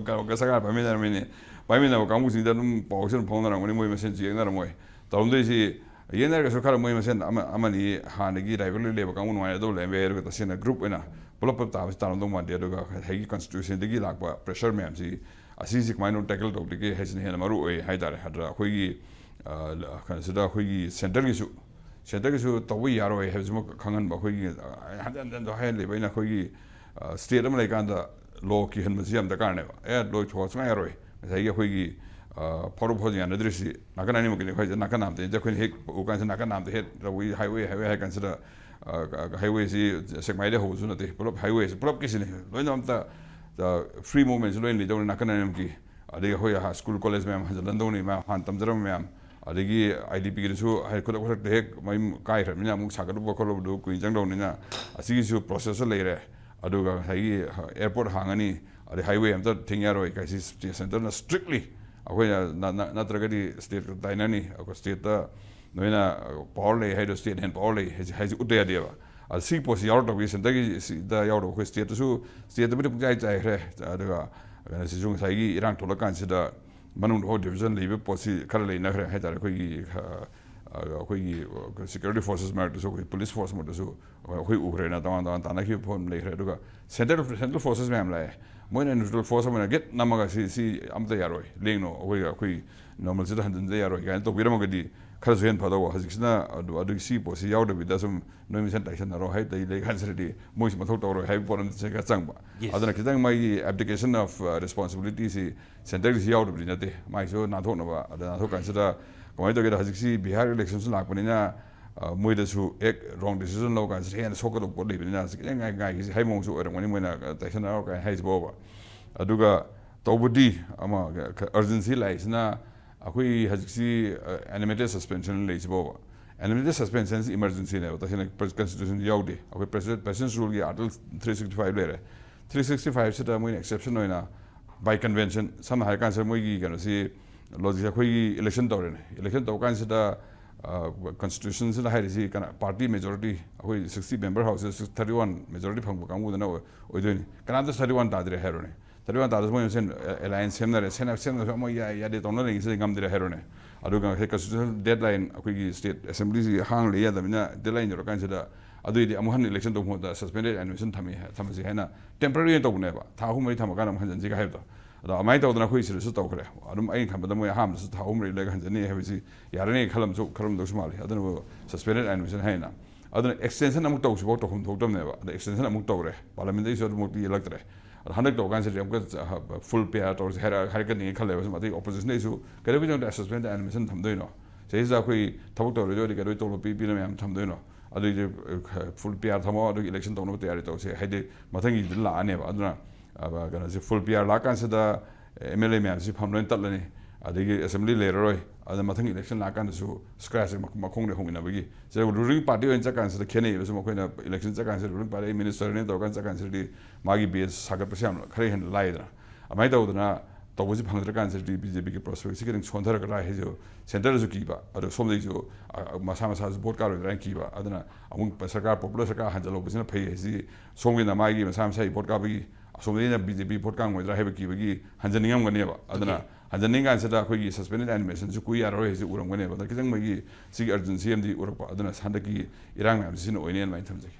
ꯁꯔꯀꯥꯔ ꯐꯝꯃꯤꯟꯅꯔꯝꯃꯤꯅꯤ꯫ ꯄꯥꯏꯃꯤꯟꯅꯕ ꯀꯥꯡꯕꯨꯁꯤꯡꯗ ꯑꯗꯨꯝ ꯄꯥꯎꯁꯦ ꯑꯗꯨꯝ ꯐꯥꯎꯅꯔꯝꯒꯅꯤ, ꯃꯣꯏ ꯃꯁꯦꯟꯁꯨ ꯌꯦꯡꯅꯔꯝꯃꯣꯏ꯫ ꯇꯧꯔꯝꯗꯣꯏꯁꯤ, ꯌꯦꯡꯅꯔꯒꯁꯨ ꯈꯔ ꯃꯣꯏ ꯃꯁꯦꯟ ꯑꯃ-, ꯑꯃꯅꯤ ꯍꯥꯟꯅꯗꯒꯤ rivalry ꯂꯩꯕ ꯀꯥꯡꯕꯨ ꯅꯨꯡꯉꯥꯏꯅꯗꯕ ꯂꯩꯔꯝꯕ ꯌꯥꯏ꯫ ꯑꯗꯨꯒ ꯇꯁꯦꯡꯅ group ꯑꯣꯏꯅ ꯄꯨꯂꯞ ꯄꯨꯂꯞ ꯇꯥꯕꯁꯤ ꯇꯥꯔꯝꯗꯧ ꯃꯥꯟꯗꯦ꯫ ꯑꯗꯨꯒ ꯉꯁꯥꯏꯒꯤ constitution ꯗꯒꯤ ꯂꯥꯛꯄ pressure ꯃꯌꯥꯝꯁꯤ, ꯑꯁꯤꯁꯤ ꯀꯃꯥꯏꯅ tackle ꯇꯧꯗꯒꯦ ꯍꯥꯏꯁꯤꯅ ꯍꯦꯟꯅ ꯃꯔꯨ ꯑꯣꯏ ꯍꯥꯏꯇꯥꯔꯦ꯫ ꯑꯗꯨꯗ ꯑꯩꯈꯣꯏꯒꯤ, ꯑ, ꯀꯩꯅꯣꯁꯤꯗ ꯑꯩꯈꯣꯏꯒꯤ centre ꯒꯤꯁꯨ, centre ꯒꯤꯁꯨ ꯇꯧꯕ ꯌꯥꯔꯣꯏ ꯍꯥꯏꯕꯁꯤꯃ ꯈꯪꯍꯟꯕ꯫ ꯑꯩꯈꯣꯏꯒꯤ, ꯑ, ꯍꯟꯖꯟ ꯍꯟꯖꯟ ꯍꯥꯏꯍꯜꯂꯤꯕ ꯑꯩꯅ, ꯑꯩꯈꯣꯏꯒꯤ, ꯑ, state ꯑꯃ ꯂꯩꯀꯥꯟꯗ law ꯀꯤꯍꯟꯕꯁꯤ ꯌꯥꯝ ꯗꯔꯀꯥꯔꯅꯦꯕ꯫ ꯑꯦ, law ꯊꯣꯛꯑ ꯁꯨꯡꯌꯥ ꯌꯥꯔꯣꯏ꯫ ꯉꯁꯥꯏꯒꯤ ꯑꯩꯈꯣꯏꯒꯤ, ꯑ, ꯐꯥꯎꯔꯛ ꯐꯥꯎꯖꯤꯟ ꯌꯥꯅꯗ꯭ꯔꯤꯁꯤ ꯅꯥꯀꯟ ꯑꯅꯤꯃꯛꯀꯤꯅꯤ꯫ ꯑꯩꯈꯣꯏꯁꯦ ꯅꯥꯀꯟ ꯑꯃꯗ, ꯑꯩꯈꯣꯏꯅ ꯍꯦꯛ ꯎ ꯀꯥꯟꯁꯤꯗ ꯅꯥꯀꯟ ꯑꯃꯗ ꯍꯦꯛ ꯇꯧꯏ, highway, highway ꯍꯥꯏ ꯀꯥꯟꯁꯤꯗ, ꯑ, highway ꯁꯤ ꯁꯦꯛꯃꯥꯏꯗ ꯍꯧꯕꯁꯨ ꯅꯠꯇꯦ, ꯄꯨꯂꯞ highway ꯁꯤ ꯄꯨꯂꯞꯀꯤꯁꯤꯅꯤ꯫ ꯂꯣꯏꯅ ꯑꯝꯇ, ꯑ, free movement ꯁꯤ ꯂꯣꯏꯅ ꯂꯩꯗꯧꯅꯤ ꯅꯥꯀꯟ ꯑꯅꯤꯃꯛꯀꯤ꯫ ꯑꯗꯒꯤ ꯑꯩꯈꯣꯏ ꯁ꯭ꯀꯨꯜ ꯀꯣꯂꯦꯖ ꯃꯌꯥꯝ ꯍꯟꯖꯤꯜꯍꯟꯗꯧꯅꯤ, ꯃꯌꯥꯝ ꯍꯥꯟꯅ ꯇꯝꯖꯔꯝꯕ ꯃꯌꯥꯝ, ꯑꯗꯒꯤ ꯑꯥꯏ ꯗꯤ ꯄꯤꯒꯤꯗꯁꯨ ꯍꯥꯏ-, ꯈꯨꯗꯛ ꯈꯨꯗꯛꯇ ꯍꯦꯛ ꯃꯌꯨꯝ ꯀꯥꯏꯈ꯭ꯔꯕꯅꯤꯅ ꯑꯃꯨꯛ ꯁꯥꯒꯠꯂꯨꯕ ꯈꯣꯠꯂꯨꯕꯗꯨ ꯀꯨꯏꯅ ꯆꯪꯗꯧꯅꯤꯅ, ꯑꯁꯤꯒꯤꯁꯨ process ꯂꯩꯔꯦ꯫ ꯑꯗꯨꯒ ꯉꯁꯥꯏꯒꯤ airport ꯍꯥꯡꯉꯅꯤ, ꯑꯗꯩ highway ꯑꯝꯇ ꯊꯤꯡ ꯌꯥꯔꯣꯏ, ꯀꯥꯏꯁꯤ centre ꯅ strictly ꯑꯩꯈꯣꯏꯅ ꯅ-, ꯅ-, ꯅꯠꯇ꯭ꯔꯒꯗꯤ state ꯀ ꯇꯥꯏꯅꯅꯤ, ꯑꯩꯈꯣꯏ state ꯇ ꯅꯣꯏꯅ power ꯂꯩ ꯍꯥꯏꯗꯣ state ꯅ ꯍꯦꯟꯅ power ꯂꯩ ꯍꯥꯏꯁꯤ, ꯍꯥꯏꯁꯤ ꯎꯠꯇ ꯌꯥꯗꯦꯕ꯫ ꯑꯗ ꯁꯤ ꯄꯣꯠꯁꯤ ꯌꯥꯎꯔꯛꯇꯕꯒꯤ centre ꯒꯤ ꯁꯤꯗ ꯌꯥꯎꯔꯛꯇꯕ, ꯑꯩꯈꯣꯏ state ꯇꯁꯨ, state ꯇꯕꯨꯗꯤ ꯄꯨꯡꯆꯥꯏ ꯆꯥꯏꯈ꯭ꯔꯦ꯫ ꯑꯗꯨꯒ ꯀꯩꯅꯣꯁꯤꯁꯨ ꯉꯁꯥꯏꯒꯤ ꯏꯔꯥꯡ ꯊꯣꯛꯂꯀꯥꯟꯁꯤꯗ ꯃꯅꯨꯡꯗ ꯐꯥꯎ division ꯂꯩꯕ ꯄꯣꯠꯁꯤ ꯈꯔ ꯂꯩꯅꯈ꯭ꯔꯦ ꯍꯥꯏꯇꯥꯔꯦ꯫ ꯑꯩꯈꯣꯏꯒꯤ, ꯑ, ꯑ, ꯑꯩꯈꯣꯏꯒꯤ security forces ꯃꯔꯛꯇꯁꯨ, ꯑꯩꯈꯣꯏ police force ꯃꯔꯛꯇꯁꯨ ꯑꯩꯈꯣꯏ ꯎꯈ꯭ꯔꯦꯅ, ꯇꯣꯉꯥꯟ ꯇꯣꯉꯥꯟ ꯇꯥꯟꯅꯈꯤꯕ ꯐꯣꯟ ꯂꯩꯈ꯭ꯔꯦ꯫ ꯑꯗꯨꯒ central, central forces ꯃꯌꯥꯝ ꯂꯥꯛꯑꯦ, ꯃꯣꯏꯅ neutral force ꯑꯃ ꯑꯣꯏꯅ ꯒꯦꯠ ꯅꯝꯃꯒ ꯁꯤ, ꯁꯤ ꯑꯝꯇ ꯌꯥꯔꯣꯏ, ꯂꯦꯡꯅꯣ, ꯑꯩꯈꯣꯏ, ꯑꯩꯈꯣꯏ normalꯁꯤꯗ ꯍꯟꯖꯤꯟꯖ ꯌꯥꯔꯣꯏ ꯀꯥꯏꯅ ꯇꯧꯕꯤꯔꯝꯃꯒꯗꯤ ꯈꯔꯁꯨ ꯍꯦꯟꯅ ꯐꯗꯧꯕ꯫ ꯍꯧꯖꯤꯛꯁꯤꯅ ꯑꯗꯨ, ꯑꯗꯨꯒꯤ ꯁꯤ ꯄꯣꯠꯁꯤ ꯌꯥꯎꯗꯕꯤꯗ ꯁꯨꯝ ꯅꯣꯏ ꯃꯁꯦꯟ ꯇꯥꯏꯁꯟꯅꯔꯣ ꯍꯥꯏ ꯂꯩ, ꯂꯩ ꯀꯥꯟꯁꯤꯗꯗꯤ ꯃꯣꯏꯁꯨ ꯃꯊꯧ ꯇꯧꯔꯣꯏ ꯍꯥꯏꯕ ꯄꯣꯠ ꯑꯃꯁꯨ ꯈꯔ ꯆꯪꯕ꯫ Yes. ꯑꯗꯨꯅ ꯈꯤꯇꯪ ꯃꯥꯒꯤ abdication of, uh, responsibility ꯁꯤ centre ꯒꯤꯁꯤ ꯌꯥꯎꯗꯕꯗꯤ ꯅꯠꯇꯦ, ꯃꯥꯏꯁꯨ ꯅꯥꯟꯊꯣꯛꯅꯕ꯫ ꯑꯗ ꯅꯥꯟꯊꯣꯛ ꯀꯥꯟꯁꯤꯗ ꯀꯃꯥꯏꯅ ꯇꯧꯒꯦꯗ, ꯍꯧꯖꯤꯛꯁꯤ ꯕꯤꯍꯥꯔ election ꯁꯨ ꯂꯥꯛꯄꯅꯤꯅ, ꯑ, ꯃꯣꯏꯗꯁꯨ ꯍꯦꯛ wrong decision ꯂꯧ ꯀꯥꯟꯁꯤꯗ ꯍꯦꯟꯅ ꯁꯣꯛꯀꯗꯧꯕ ꯄꯣꯠ ꯂꯩꯕꯅꯤꯅ, ꯍꯧꯖꯤꯛ ꯈꯤꯇꯪ ꯉꯥꯏ-, ꯉꯥꯏꯈꯤꯁꯤ ꯍꯥꯏꯕ ꯃꯑꯣꯡꯁꯨ ꯑꯣꯏꯔꯝꯒꯅꯤ ꯃꯣꯏꯅ, ꯑ, ꯇꯥꯏꯁꯟꯅꯔꯣ ꯀꯥꯏꯅ ꯍꯥꯏꯁꯤꯕꯣꯕ꯫ ꯑꯗꯨꯒ ꯇꯧꯕꯗꯤ ꯑꯃ urgency ꯂꯥꯛꯏꯁꯤꯅ ꯑꯩꯈꯣꯏ ꯍꯧꯖꯤꯛꯁꯤ, ꯑ, animated suspension ꯂꯩꯁꯤꯕꯣꯕ꯫ Animated suspension ꯁꯤ emergency ꯅꯦꯕ, ꯇꯁꯦꯡꯅ constitution ꯗ ꯌꯥꯎꯗꯦ꯫ ꯑꯩꯈꯣꯏ President, President's Rule ꯒꯤ Article three sixty five ꯂꯩꯔꯦ꯫ Three sixty five ꯁꯤꯗ ꯃꯣꯏꯅ exception ꯑꯣꯏꯅ by convention, ꯁꯝꯅ ꯍꯥꯏꯔ ꯀꯥꯟꯁꯤꯗ ꯃꯣꯏꯒꯤ ꯀꯩꯅꯣꯁꯤ, logic, ꯑꯩꯈꯣꯏꯒꯤ election ꯇꯧꯔꯦꯅꯦ, election ꯇꯧꯕ ꯀꯥꯟꯁꯤꯗ, ꯑ, constitution ꯁꯤꯗ ꯍꯥꯏꯔꯤꯁꯤ ꯀꯅꯥ, party majority, ꯑꯩꯈꯣꯏ sixty member house ꯁꯤꯗ thirty one majority ꯐꯪꯕ ꯀꯥꯡꯕꯨꯗꯨꯅ ꯑꯣꯏ-, ꯑꯣꯏꯗꯣꯏꯅꯤ꯫ ꯀꯅꯥꯝꯇ thirty one ꯇꯥꯗ꯭ꯔꯦ ꯍꯥꯏꯔꯣꯅꯦ꯫ ꯊꯥꯔꯇꯤ ꯋꯥꯟ ꯇꯥꯗꯁꯨ ꯃꯣꯏ ꯃꯁꯦꯟ ꯑꯦꯂꯥꯏꯟꯁ ꯁꯦꯝꯅꯔꯦ, ꯁꯦꯝꯅ ꯁꯦꯝꯅꯁꯨ ꯑꯃ ꯌꯥꯏ ꯌꯥꯗꯦ ꯇꯧꯅ ꯂꯩꯔꯤꯁꯤꯗ ꯉꯝꯗ꯭ꯔꯦ ꯍꯥꯏꯔꯣꯅꯦ꯫ ꯑꯗꯨꯒ ꯉꯁꯥꯏ ꯀꯟꯁꯇꯤꯇ꯭ꯌꯨꯁꯅꯦꯜ ꯗꯦꯠ ꯂꯥꯏꯟ, ꯑꯩꯈꯣꯏꯒꯤ ꯁ꯭ꯇꯦꯠ ꯑꯦꯁꯦꯝꯕ꯭ꯂꯤꯁꯤ ꯍꯥꯡ ꯂꯩ ꯌꯥꯗꯕꯅꯤꯅ ꯗꯦꯠ ꯂꯥꯏꯟ ꯌꯧꯔꯀꯥꯟꯁꯤꯗ ꯑꯗꯨꯏꯗꯤ ꯑꯃꯨꯛ ꯍꯟꯅ ꯏꯂꯦꯛꯁꯟ ꯇꯧꯕ ꯃꯍꯨꯠꯇ ꯁꯁꯄꯦꯟꯗꯦꯗ ꯑꯦꯅꯤꯃꯦꯁꯟ ꯊꯝꯃꯤ ꯊꯝꯃꯁꯤ ꯍꯥꯏꯅ ꯇꯦꯝꯄꯔꯔꯤ ꯑꯣꯏꯅ ꯇꯧꯕꯅꯦꯕ꯫ ꯊꯥ ꯑꯍꯨꯝ ꯃꯔꯤ ꯊꯝꯃꯀꯥꯟꯗ ꯑꯃꯨꯛ ꯍꯟꯖꯤꯟꯁꯤꯒ ꯍꯥꯏꯕꯗꯣ꯫ ꯑꯗꯣ ꯑꯗꯨꯃꯥꯏꯅ ꯇꯧꯗꯅ ꯑꯩꯈꯣꯏ ꯁꯤꯗꯁꯨ ꯇꯧꯈ꯭ꯔꯦ꯫ ꯑꯗꯨꯝ ꯑꯩꯅ ꯈꯟꯕꯗ ꯃꯣꯏ ꯑꯍꯥꯟꯕꯗꯁꯨ ꯊꯥ ꯑꯍꯨꯝ ꯃꯔꯤ ꯂꯩꯔꯒ ꯍꯟꯖꯤꯟꯅꯤ ꯍꯥꯏꯕꯁꯤ ꯌꯥꯔꯅꯤ ꯈꯜꯂꯝꯁꯨ ꯈꯜꯂꯝꯗꯧꯁꯨ ꯃꯥꯜꯂꯤ꯫ ꯑꯗꯨꯅ ꯁꯁꯄꯦꯟꯗꯦꯗ ꯑꯦꯅꯤꯃꯦꯁꯟ ꯍꯥꯏꯅ꯫ ꯑꯗꯨꯅ ꯑꯦꯛꯁꯇꯦꯟꯁꯟ ꯑꯃꯨꯛ ꯇꯧꯁꯤꯐꯥꯎ ꯇꯧꯐꯝ ꯊꯣꯛꯇꯕꯅꯦꯕ꯫ ꯑꯗ ꯑꯦꯛꯁꯇꯦꯟꯁꯟ ꯑꯃꯨꯛ ꯇꯧꯔꯦ, ꯄꯥꯔꯂꯥꯃꯦꯟꯗꯩꯁꯨ ꯑꯗꯨꯃꯛꯇꯤ ꯌꯦꯜꯂꯛꯇ꯭ꯔꯦ꯫ ꯑꯗꯣ ꯍꯟꯗꯛ ꯇꯧꯔꯀꯥꯟꯁꯤꯗꯤ ꯑꯃꯨꯛꯀ ꯐꯨꯜ ꯄꯦꯌꯥꯔ ꯇꯧꯔꯁꯤ ꯍꯥꯏꯔ ꯍꯥꯏꯔꯛꯀꯅꯤ ꯈꯜꯂꯦꯕ꯫ ꯁꯨꯝ ꯑꯇꯩ ꯑꯣꯄꯣꯖꯤꯁꯟꯗꯩꯁꯨ ꯀꯩꯗꯧꯕꯩꯗꯃꯛꯇ ꯁꯁꯄꯦꯟꯗꯦꯗ ꯑꯦꯅꯤꯃꯦꯁꯟ ꯊꯝꯗꯣꯏꯅꯣ? ꯁꯤꯁꯤꯗ ꯑꯩꯈꯣꯏ ꯊꯕꯛ ꯇꯧꯔꯣꯏꯗꯣꯏꯗꯤ ꯀꯩꯗꯧꯕꯩ ꯇꯣꯂꯣꯞ ꯄꯤ ꯄꯤꯅ ꯃꯌꯥꯝ ꯊꯝꯗꯣꯏꯅꯣ? ꯑꯗꯨꯏꯗꯤ ꯐꯨꯜ ꯄꯦꯌꯥꯔ ꯊꯝꯃꯣ, ꯑꯗꯨꯒꯤ ꯏꯂꯦꯛꯁꯟ ꯇꯧꯅꯕ ꯇꯌꯥꯔꯤ ꯇꯧꯁꯦ꯫ ꯍꯥꯏꯗꯤ ꯃꯊꯪꯒꯤꯗ ꯂꯥꯛꯑꯅꯦꯕ꯫ ꯑꯗꯨꯅ ꯑ, ꯀꯩꯅꯣꯁꯦ ꯐꯨꯜ ꯄꯦꯌꯥꯔ ꯂꯥꯛꯀꯥꯟꯁꯤꯗ ꯑꯦꯝ ꯑꯦꯜ ꯑꯦ ꯃꯌꯥꯝꯁꯤ ꯐꯝ ꯂꯣꯏꯅ ꯇꯠꯂꯅꯤ, ꯑꯗꯒꯤ ꯑꯦꯁꯦꯝꯕ꯭ꯂꯤ ꯂꯩꯔꯔꯣꯏ꯫ ꯑꯗꯨꯅ ꯃꯊꯪ ꯏꯂꯦꯛꯁꯟ ꯂꯥꯛꯀꯥꯟꯗꯁꯨ ꯁ꯭ꯀ꯭ꯔꯦꯆꯁꯦ ꯃꯈꯣꯡꯗꯩ ꯍꯧꯃꯤꯟꯅꯕꯒꯤ꯫ ꯁꯤꯗ ꯔꯨꯂꯤꯡ ꯄꯥꯔꯇꯤ ꯑꯣꯏꯅ ꯆꯠꯀꯥꯟꯁꯤꯗ ꯈꯦꯠꯅꯩꯕꯁꯨ, ꯃꯈꯣꯏꯅ ꯏꯂꯦꯛꯁꯟ ꯆꯠꯀꯥꯟꯁꯤꯗ ꯔꯨꯂꯤꯡ ꯄꯥꯔꯇꯤ ꯃꯤꯅꯤꯁꯇꯔꯅꯦ ꯇꯧꯔꯀꯥꯟꯗ ꯆꯠꯀꯥꯟꯁꯤꯗꯗꯤ ꯃꯥꯒꯤ ꯕꯦꯁ ꯁꯥꯒꯠꯄꯁꯦ ꯌꯥꯝ ꯈꯔ ꯍꯦꯟꯅ ꯂꯥꯏꯗꯅ꯫ ꯑꯗꯨꯃꯥꯏꯅ ꯇꯧꯗꯅ ꯇꯧꯕꯁꯤ ꯐꯪꯗ꯭ꯔꯀꯥꯟꯁꯤꯗꯗꯤ ꯕꯤ ꯖꯦ ꯄꯤꯒꯤ ꯄ꯭ꯔꯣꯁꯄꯦꯛꯁꯤ ꯈꯤꯇꯪ ꯁꯣꯟꯊꯔꯛꯀꯗ꯭ꯔꯥ ꯍꯥꯏꯁꯨ ꯁꯦꯟꯇꯔꯗꯁꯨ ꯀꯤꯕ, ꯑꯗꯣ ꯁꯣꯝꯗꯒꯤꯁꯨ, ꯑ, ꯃꯁꯥ ꯃꯁꯥꯁꯨ ꯚꯣꯠ ꯀꯥꯔꯣꯏꯗ꯭ꯔꯥ ꯍꯥꯏꯅ ꯀꯤꯕ꯫ ꯑꯗꯨꯅ ꯑꯃꯨꯛ ꯁꯔꯀꯥꯔ, ꯄꯣꯄꯨꯂꯔ ꯁꯔꯀꯥꯔ ꯍꯟꯖꯜꯍꯧꯕꯁꯤꯅ ꯐꯩ ꯍꯥꯏꯁꯤ ꯁꯣꯝꯒꯤꯅ ꯃꯥꯒꯤ ꯃꯁꯥ ꯃꯁꯥꯒꯤ ꯚꯣꯠ ꯀꯥꯕꯒꯤ, ꯑꯁꯣꯝꯗꯒꯤꯅ ꯕꯤ ꯖꯦ ꯄꯤ ꯚꯣꯠ ꯀꯥꯉꯝꯃꯣꯏꯗ꯭ꯔꯥ ꯍꯥꯏꯕ ꯀꯤꯕꯒꯤ ꯍꯟꯖꯅꯤꯡꯉꯝꯒꯅꯦꯕ꯫ ꯑꯗꯨꯅ ꯑꯣꯀꯦ꯫ ꯍꯟꯖꯅꯤꯡ ꯀꯥꯟꯁꯤꯗ ꯑꯩꯈꯣꯏꯒꯤ ꯁꯁꯄꯦꯟꯗꯦꯗ ꯑꯦꯅꯤꯃꯦꯁꯟꯁꯨ ꯀꯨꯏ ꯌꯥꯔꯔꯣꯏ ꯍꯥꯏꯁꯤ ꯎꯔꯝꯒꯅꯦꯕ꯫ ꯑꯗ ꯈꯤꯇꯪ ꯃꯣꯏꯒꯤ ꯁꯤꯒꯤ ꯑꯔꯖꯦꯟꯁꯤ ꯑꯃꯗꯤ ꯎꯔꯛꯄ꯫ ꯑꯗꯨꯅ ꯍꯟꯗꯛꯀꯤ ꯏꯔꯥꯡ ꯃꯌꯥꯝꯁꯤ ꯁꯤꯅ ꯑꯣꯏꯅꯤ ꯑꯗꯨꯃꯥꯏꯅ ꯊꯝꯖꯒꯦ꯫